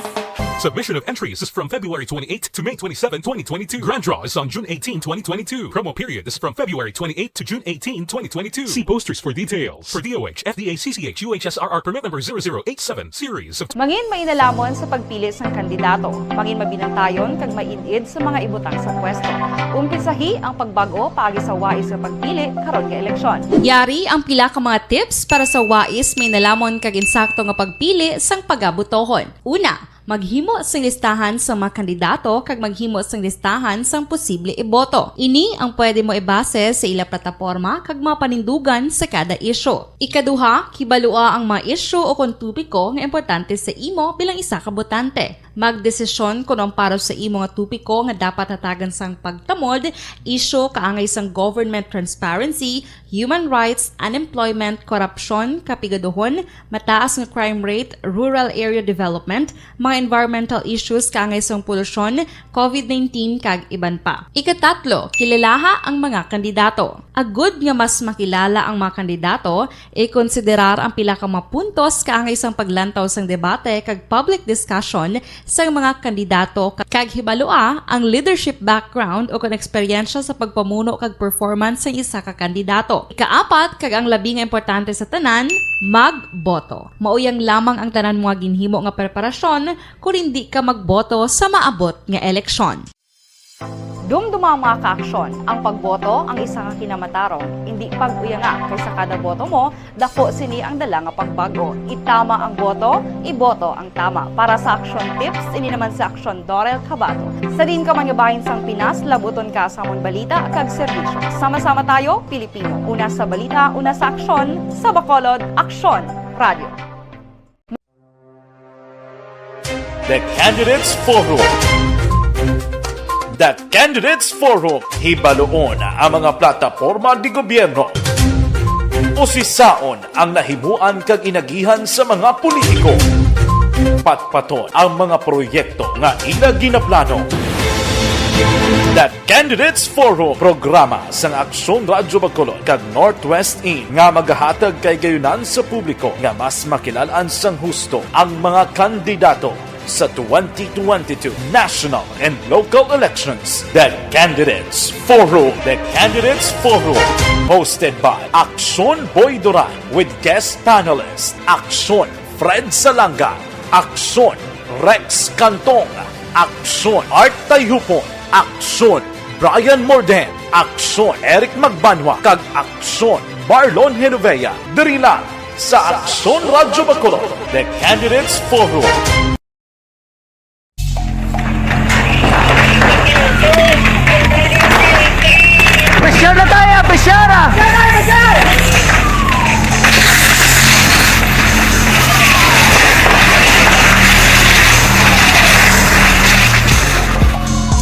Submission of entries is from February twenty-eighth to May twenty-seven, twenty twenty-two. Grand draw is on June eighteen, twenty twenty-two. Promo period is from February twenty-eighth to June eighteen, twenty twenty-two. See posters for details. For D O H, F D A, C C H, U H S R R permit number zero zero eight seven, series of Mangin mainalhamon sa pagpili sang kandidato. Mangin mabinantayon kag maid-id sa mga ibutang sa pwesto. Umpisahi ang pagbag-o paagi sa wais nga pagpili karon nga eleksyon. Yari ang pila ka mga tips para sa wais, mainalhamon kag insakto nga pagpili sang pagabotohon. Una, maghimo sing listahan sa mga kandidato kag maghimo sing listahan sang posible iboto. Ini ang pwede mo ibase sa ila plataporma kag mga panindugan sa kada isyu. Ikaduha, kibalua ang mga isyu o kon topiko nga importante sa imo bilang isa ka botante. Magdesisyon kon ang para sa imo nga topiko nga dapat hatagan sang pagtamod, isyu kaangay sang government transparency, human rights, unemployment, korupsyon, kapigaduhon, mataas nga crime rate, rural area development, mga environmental issues kaangay sang polusyon, covid nineteen, kag iban pa. Ikatatlo, kilalaha ang mga kandidato. Agud nga mas makilala ang mga kandidato, ikonsiderar ang pila ka mga puntos kaangay sang paglantaw sang debate kag public discussion sang mga kandidato, kag hibalua ang leadership background o kon eksperyensya sa pagpamuno kag performance sang isa ka kandidato. Ikaapat, kag ang labi nga importante sa tanan, magboto. Mao yang lamang ang tanan mga ginhimo nga preparasyon kon indi ka magboto sa maabot nga eleksyon. Dumduma ang mga kaaksyon, ang pagboto ang isa ka kinamatarong, indi pag-uyanga, kay sa kada boto mo, dako sini ang dala nga pagbago. Itama ang boto, iboto ang tama. Para sa Aksyon Tips, ini naman si Aksyon Dorel Cabato. Sa diin ka man nga bahin sang Pinas, labuton ka sa amon balita kag serbisyo. Sama-sama tayo, Pilipino. Una sa balita, una sa aksyon, sa Bacolod, Aksyon Radio. The Candidates Forum. The Candidates Forum, hibaluon ang mga plataporma di gobyerno. Usisaon ang nahimuan kag inagihan sa mga politiko. Patpaton ang mga proyekto nga ila ginaplano. The Candidates Forum, programa sang Aksyon Radyo Bacolod kag Northwest In nga magahatag kay gayunan sa publiko nga mas makilalan sang husto ang mga kandidato sa twenty twenty-two national and local elections. The Candidates Forum. The Candidates Forum. Hosted by Aksyon Boy Duran with guest panelist Aksyon Fred Salanga, Aksyon Rex Cantong, Aksyon Art Tayupon, Aksyon Brian Morden, Aksyon Eric Magbanwa, kag Aksyon Marlon Genovea. Diri lang sa Aksyon Radyo Bacolod, The Candidates Forum. Presyar na tayo! Presyar!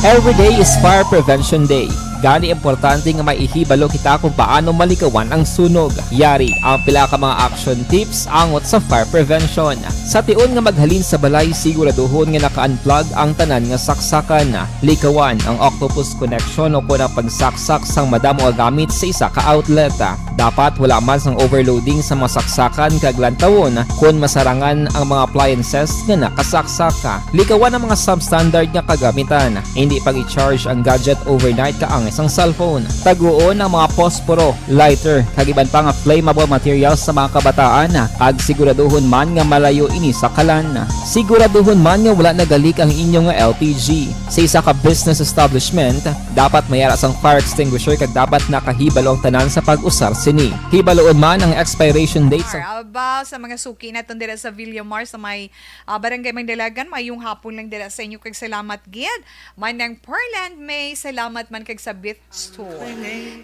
Every day is Fire Prevention Day. Gani, importante nga may ihibalo kita kung paano malikawan ang sunog. Yari ang pila ka mga action tips angot sa fire prevention. Sa tion nga maghalin sa balay, siguraduhon nga naka-unplug ang tanan nga saksakan. Likawan ang octopus connection o kon ang pagsaksak sang madamo nga gamit sa isa ka outlet. Dapat wala man sang overloading sa mga saksakan kag lantawon kon masarangan ang mga appliances nga nakasaksak. Likawan ang mga substandard nga kagamitan. Hindi pag-i-charge ang gadget overnight kaangay sang cellphone. Taguon ang mga posporo, lighter, kag iban pa nga flammable materials sa mga kabataan, kag siguraduhon man nga malayo ini sa kalan. Siguraduhon man nga wala nagalik ang inyo nga L P G. Sa isa ka business establishment, dapat may ara sang fire extinguisher kag dapat nakahibalo ang tanan sa pag-usar sini. Hibaluon man ang expiration date sa Aba, sa mga suki naton dira sa Villamar, sa may ah, Barangay Mandalagan, mayong hapon lang dira sa inyo kag salamat gid. Manang Portland May, salamat man kag sa Bith Store.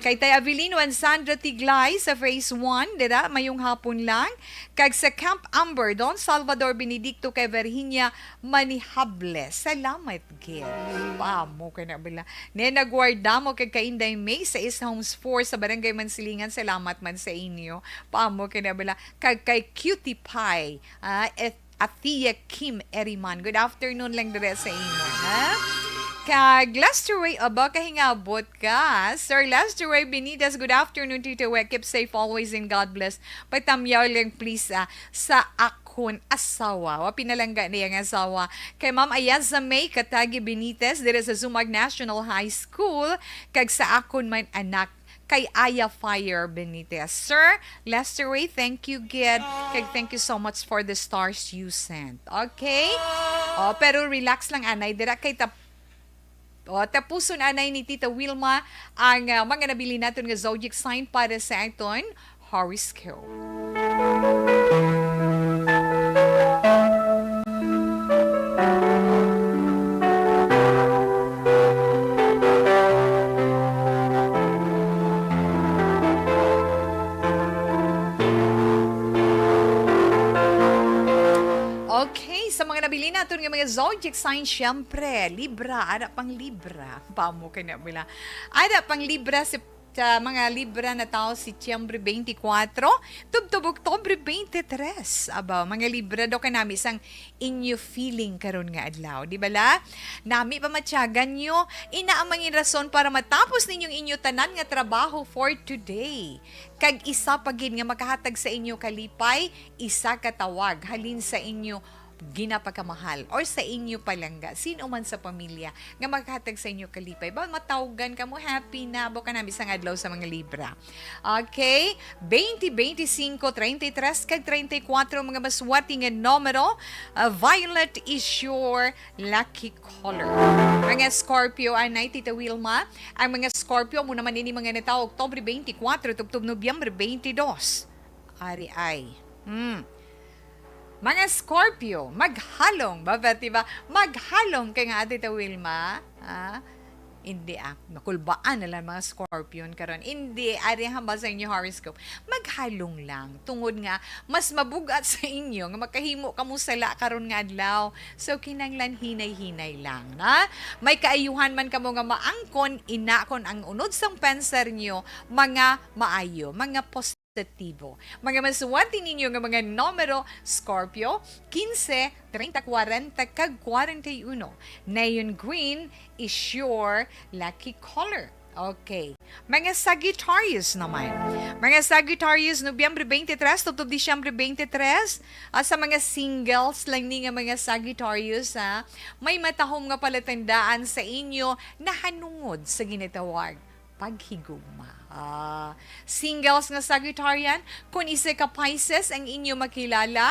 Kay Tay Avelino and Sandra Tiglay sa Phase one, dira, mayong hapon lang. Kag sa Camp Amber, Don Salvador Benedicto kay Virginia Manihable. Salamat gid. Paamo kay na bala. Ne nagwarda mo kag kay Inday May sa East Homes four sa Barangay Mansilingan. Salamat man sa inyo. Paamo kay na bala. Kag kay Cutie Pie, ah, et-, Athea Kim Eriman. Good afternoon lang dire sa imo, ha? Kag Lester Ray, aba, kahingabot ka. Sir Lester Ray Benitez, good afternoon, Tito Wek. Keep safe always and God bless. Patamyaw lang, please, ah, sa akon asawa. Wa pinalangga na iyang asawa. Kay Ma'am Ayaza May Katagi Benitez, dire sa Zumag National High School. Kag sa akon man anak, kay Aya Fire Benitez. Sir Lester Ray, thank you gid. Kag thank you so much for the stars you sent. Okay? Oh, pero relax lang, anay. Dira kay tap oh, tapuson anay ni Tita Wilma ang ah, mga nabilin naton nga zodiac sign para sa aton horoscope. Okay, sa mga nabilin naton nga mga zodiac sign, syempre, Libra, ara pang Libra. Paamo kay na bala. Ara pang Libra, si sa mga Libra na tawo, Setyembre twenty-four, tubtob Oktubre twenty-three. Aba, mga Libra, daw kay nami sang inyo feeling karon nga adlaw, di bala? Nami pa matyagan nyo, ina ang mangin rason para matapos ninyong inyo tanan nga trabaho for today. Kag isa pa gid nga makahatag sa inyo kalipay, isa ka tawag halin sa inyo ginapakamahal or sa inyo palangga, sino man sa pamilya nga makahatag sa inyo kalipay. Ba, matawgan kamo, happy na, abo ka na, bisan adlaw sa mga Libra. Okay? Twenty, twenty-five, thirty-three, kag thirty-four, mga maswerte nga numero. Uh, violet is your lucky color. Mga Scorpio, anay, Tita Wilma. Ang mga Scorpio, amo naman ini mga natawo, Oktubre twenty-four, tubtob Nobyembre twenty-two. Ari ay. Hmm. Mga Scorpio, maghalong ba, ba, diba? Maghalong kay nga, Ate Wilma, ah, hindi, ah, makulbaan na lang mga Scorpion karon. Hindi, ari ang hambal sa inyo horoscope. Maghalong lang, tungod nga mas mabugat sa inyo nga makahimo kamo sala karon nga adlaw. So, kinahanglan hinay-hinay lang, na? May kaayuhan man kamo nga maangkon, ina kon ang unod sang pensar nyo, mga maayo, mga positibo. Mga maswerte ninyo nga mga numero, Scorpio, quince, treinta, cuarenta, kag cuarenta y uno. Neon green is your lucky color. Okay. Mga Sagittarius naman. Mga Sagittarius, Nobyembre twenty-three tubtob Disyembre twenty-three. Ah, sa mga singles lang ni nga mga Sagittarius, ha, may matahom nga palatandaan sa inyo nahanungod sa ginatawag paghigugma. Ah, singles nga Sagittarian, kung isa ka Pisces ang inyo makilala,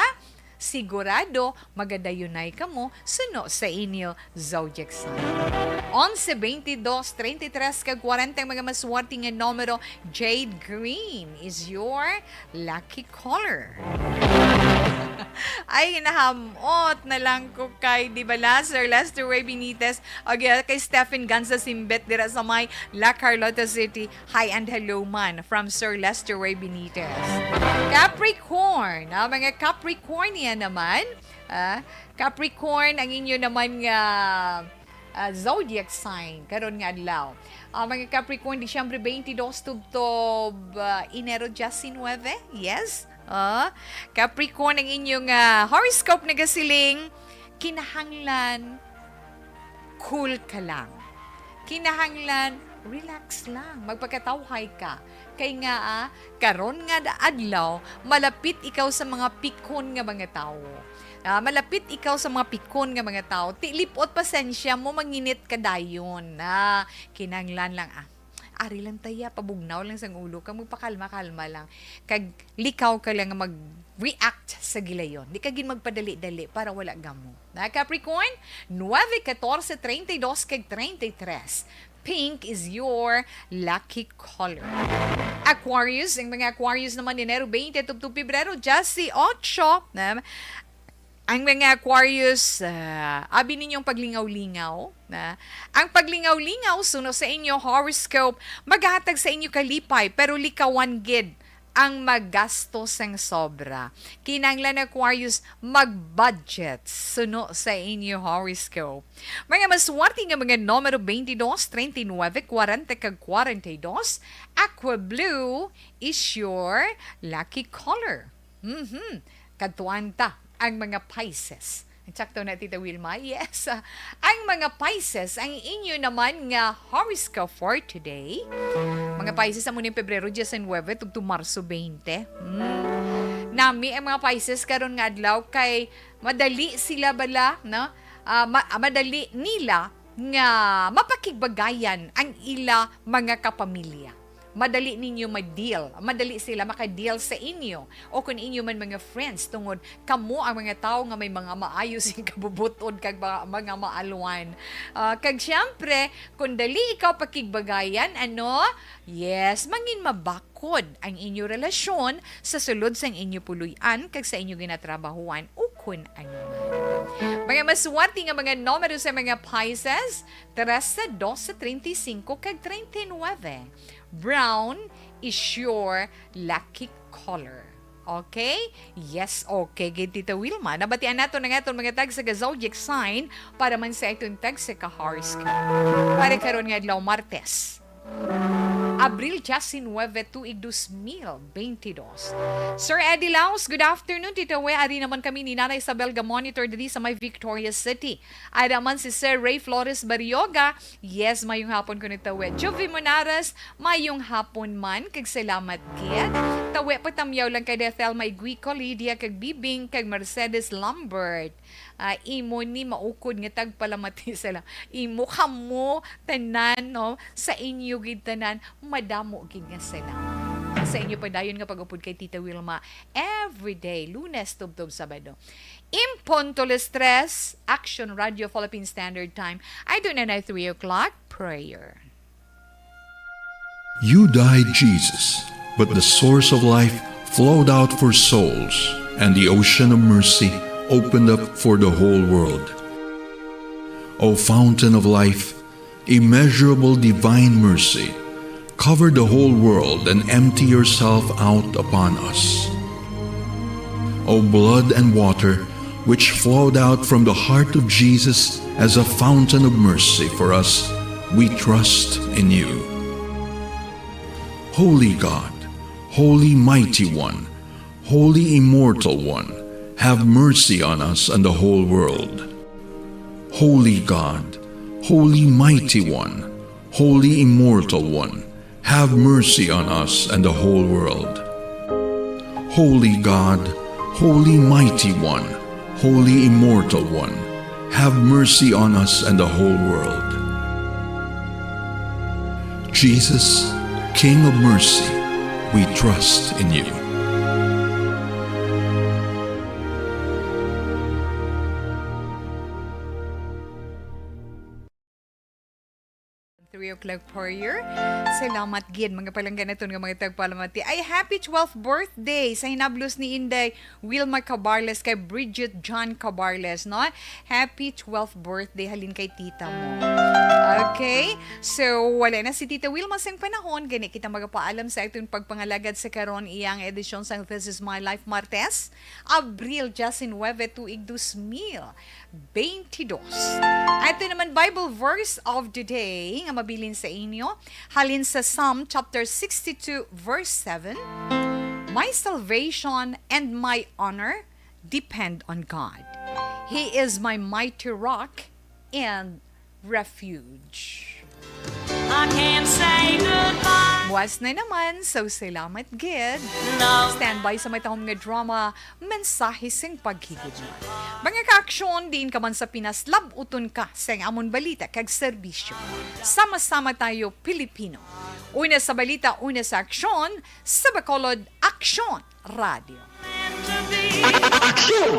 sigurado magadayunay kamo suno sa inyo zodiac sign. Onse, twenty-dos, treinta y tres, kag kwarenta ang mga maswerte nga numero. Jade green is your lucky color. Ay, nahamot na lang ko kay, di bala, Sir Lester Ray Benitez, o kaya kay Stephen Ganza Simbet dira sa may La Carlota City. Hi and hello man from Sir Lester Ray Benitez. Capricorn, ah, mga Capricornian naman. Ah, Capricorn, ang inyo naman nga, ah, zodiac sign karon nga adlaw. Ah, mga Capricorn, Disyembre twenty-two tubtob, ah, Enero diecinuebe. Yes. Ah, Capricorn, ang inyong, ah, horoscope nagasiling, kinahanglan cool ka lang. Kinahanglan relax lang. Magpakatawhay ka. Kay nga, ah, karon nga da-, adlaw, malapit ikaw sa mga pikon nga mga tawo. Ah, malapit ikaw sa mga pikon nga mga tawo. Ti lip-ot, pasensya mo, manginit ka dayon. Ah, kinahanglan lang, ah, ari lang taya, pabugnaw lang sang ulo ka, magpakalma-kalma lang. Kag likaw ka lang nga mag-react sa gilayon. Di ka gid magpadali-dali para wala gamo. Na Capricorn, nuebe, katorse, treinta y dos, kag treinta y tres. Pink is your lucky color. Aquarius, ang mga Aquarius naman, Enero twenty tubtob Pebrero dieciocho, na ang mga Aquarius, ah, abi ninyong paglingaw-lingaw, na ang paglingaw-lingaw suno sa inyo horoscope, maghatag sa inyo kalipay, pero likawan gid ang magasto sang sobra. Kinahanglan, Aquarius, mag-budget suno sa inyo horoscope. Mga maswerte nga mga numero, twenty-dos, treinta y nueve, cuarenta, kag cuarenta y dos. Aqua blue is your lucky color. Mhm. Kadtuan ta ang mga Pisces. Sakto na, Tita Wilma? Yes. Ah, ang mga Pisces, ang inyo naman nga horoscope for today. Mga Pisces, amo ning Pebrero diecinuebe tubtob Marso twenty. Hmm. Nami ang mga Pisces karon nga adlaw kay madali sila bala, no? Ah, ma-, ah, madali nila nga mapakigbagayan ang ila mga kapamilya. Madali ninyo ma-deal, madali sila maka-deal sa inyo, o kung inyo man mga friends, tungod kamo ang mga tawo nga may mga maayo sing kabubut-on kag mga, mga maalwan. Ah, kag siyempre, kung dali ikaw pakigbagayan, ano? Yes, mangin mabakod ang inyo relasyon sa sulod sang inyo puloy-an kag sa inyo ginatrabahuan ukon ano man. Mga maswerte nga mga numero sa mga Pisces, trese, dose, treinta y cinco, kag treinta y nueve. Brown is your lucky color. Okay? Yes, okay gid, Tita Wilma. Nabatian nato na nga aton mga tagsa ka zodiac sign para man sa aton tagsa ka horoscope. Para karon nga adlaw, Martes. Abril diecinuebe, tuig dos mil bentidós. Sir Eddie Laos, good afternoon, Tita We. Ari naman kami ni Nanay Isabel ga monitor diri sa may Victoria City. Ada man si Sir Ray Flores Barrioga. Yes, mayong hapon kuno, Tita We. Juvie Monares, mayong hapon man, kag salamat gid. Tita We, patamyaw lang kay Ethel Maiguico, Lydia kag Bibing, kag Mercedes Lambert. Ah, imo ni maukod nga tagpalamati sila. Imo, kamo, tanan, no? Sa inyo gid tanan, madamo gid nga salamat. Sa inyo padayon nga pag-upod kay Tita Wilma, everyday, Lunes tubtob Sabado. In punto las tres, Action Radio Philippine Standard Time. Ay, doon na na three o'clock, prayer. You died, Jesus, but the source of life flowed out for souls, and the ocean of mercy opened up for the whole world. O fountain of life, immeasurable divine mercy, cover the whole world and empty yourself out upon us. O blood and water, which flowed out from the heart of Jesus as a fountain of mercy for us, we trust in you. Holy God, Holy Mighty One, Holy Immortal One, have mercy on us and the whole world. Holy God, Holy Mighty One, Holy Immortal One, have mercy on us and the whole world. Holy God, Holy Mighty One, Holy Immortal One, have mercy on us and the whole world. Jesus, King of mercy, we trust in you. Three o'clock prayer. Salamat gid, mga palangga naton nga mga tagpalamati. Ay, happy twelfth birthday sa hinablos ni Inday Wilma Cabarles kay Bridget John Cabarles, no? Happy twelfth birthday halin kay tita mo. Okay? So, wala na si Tita Wilma sang panahon, gani kita magapaalam sa aton pagpangalagad sa karon iyang edisyon sang This Is My Life Martes, Abril diecinuebe, tuig dos mil bentidós. Ato naman Bible verse of the day nga mabilin sa inyo, halin sa Psalm chapter sixty-two, verse seven, "My salvation and my honor depend on God. He is my mighty rock and refuge." I can't say goodbye. Buwas na naman, so salamat gid. No. Standby sa matahom nga drama, Mensahe sing Paghigugma. Mga ka-aksyon, diin ka man sa Pinas, lab-uton ka sa amon balita kag serbisyo. Sama-sama tayo, Pilipino. Una sa balita, una sa aksyon, sa Bacolod, Aksyon Radio. Aksyon!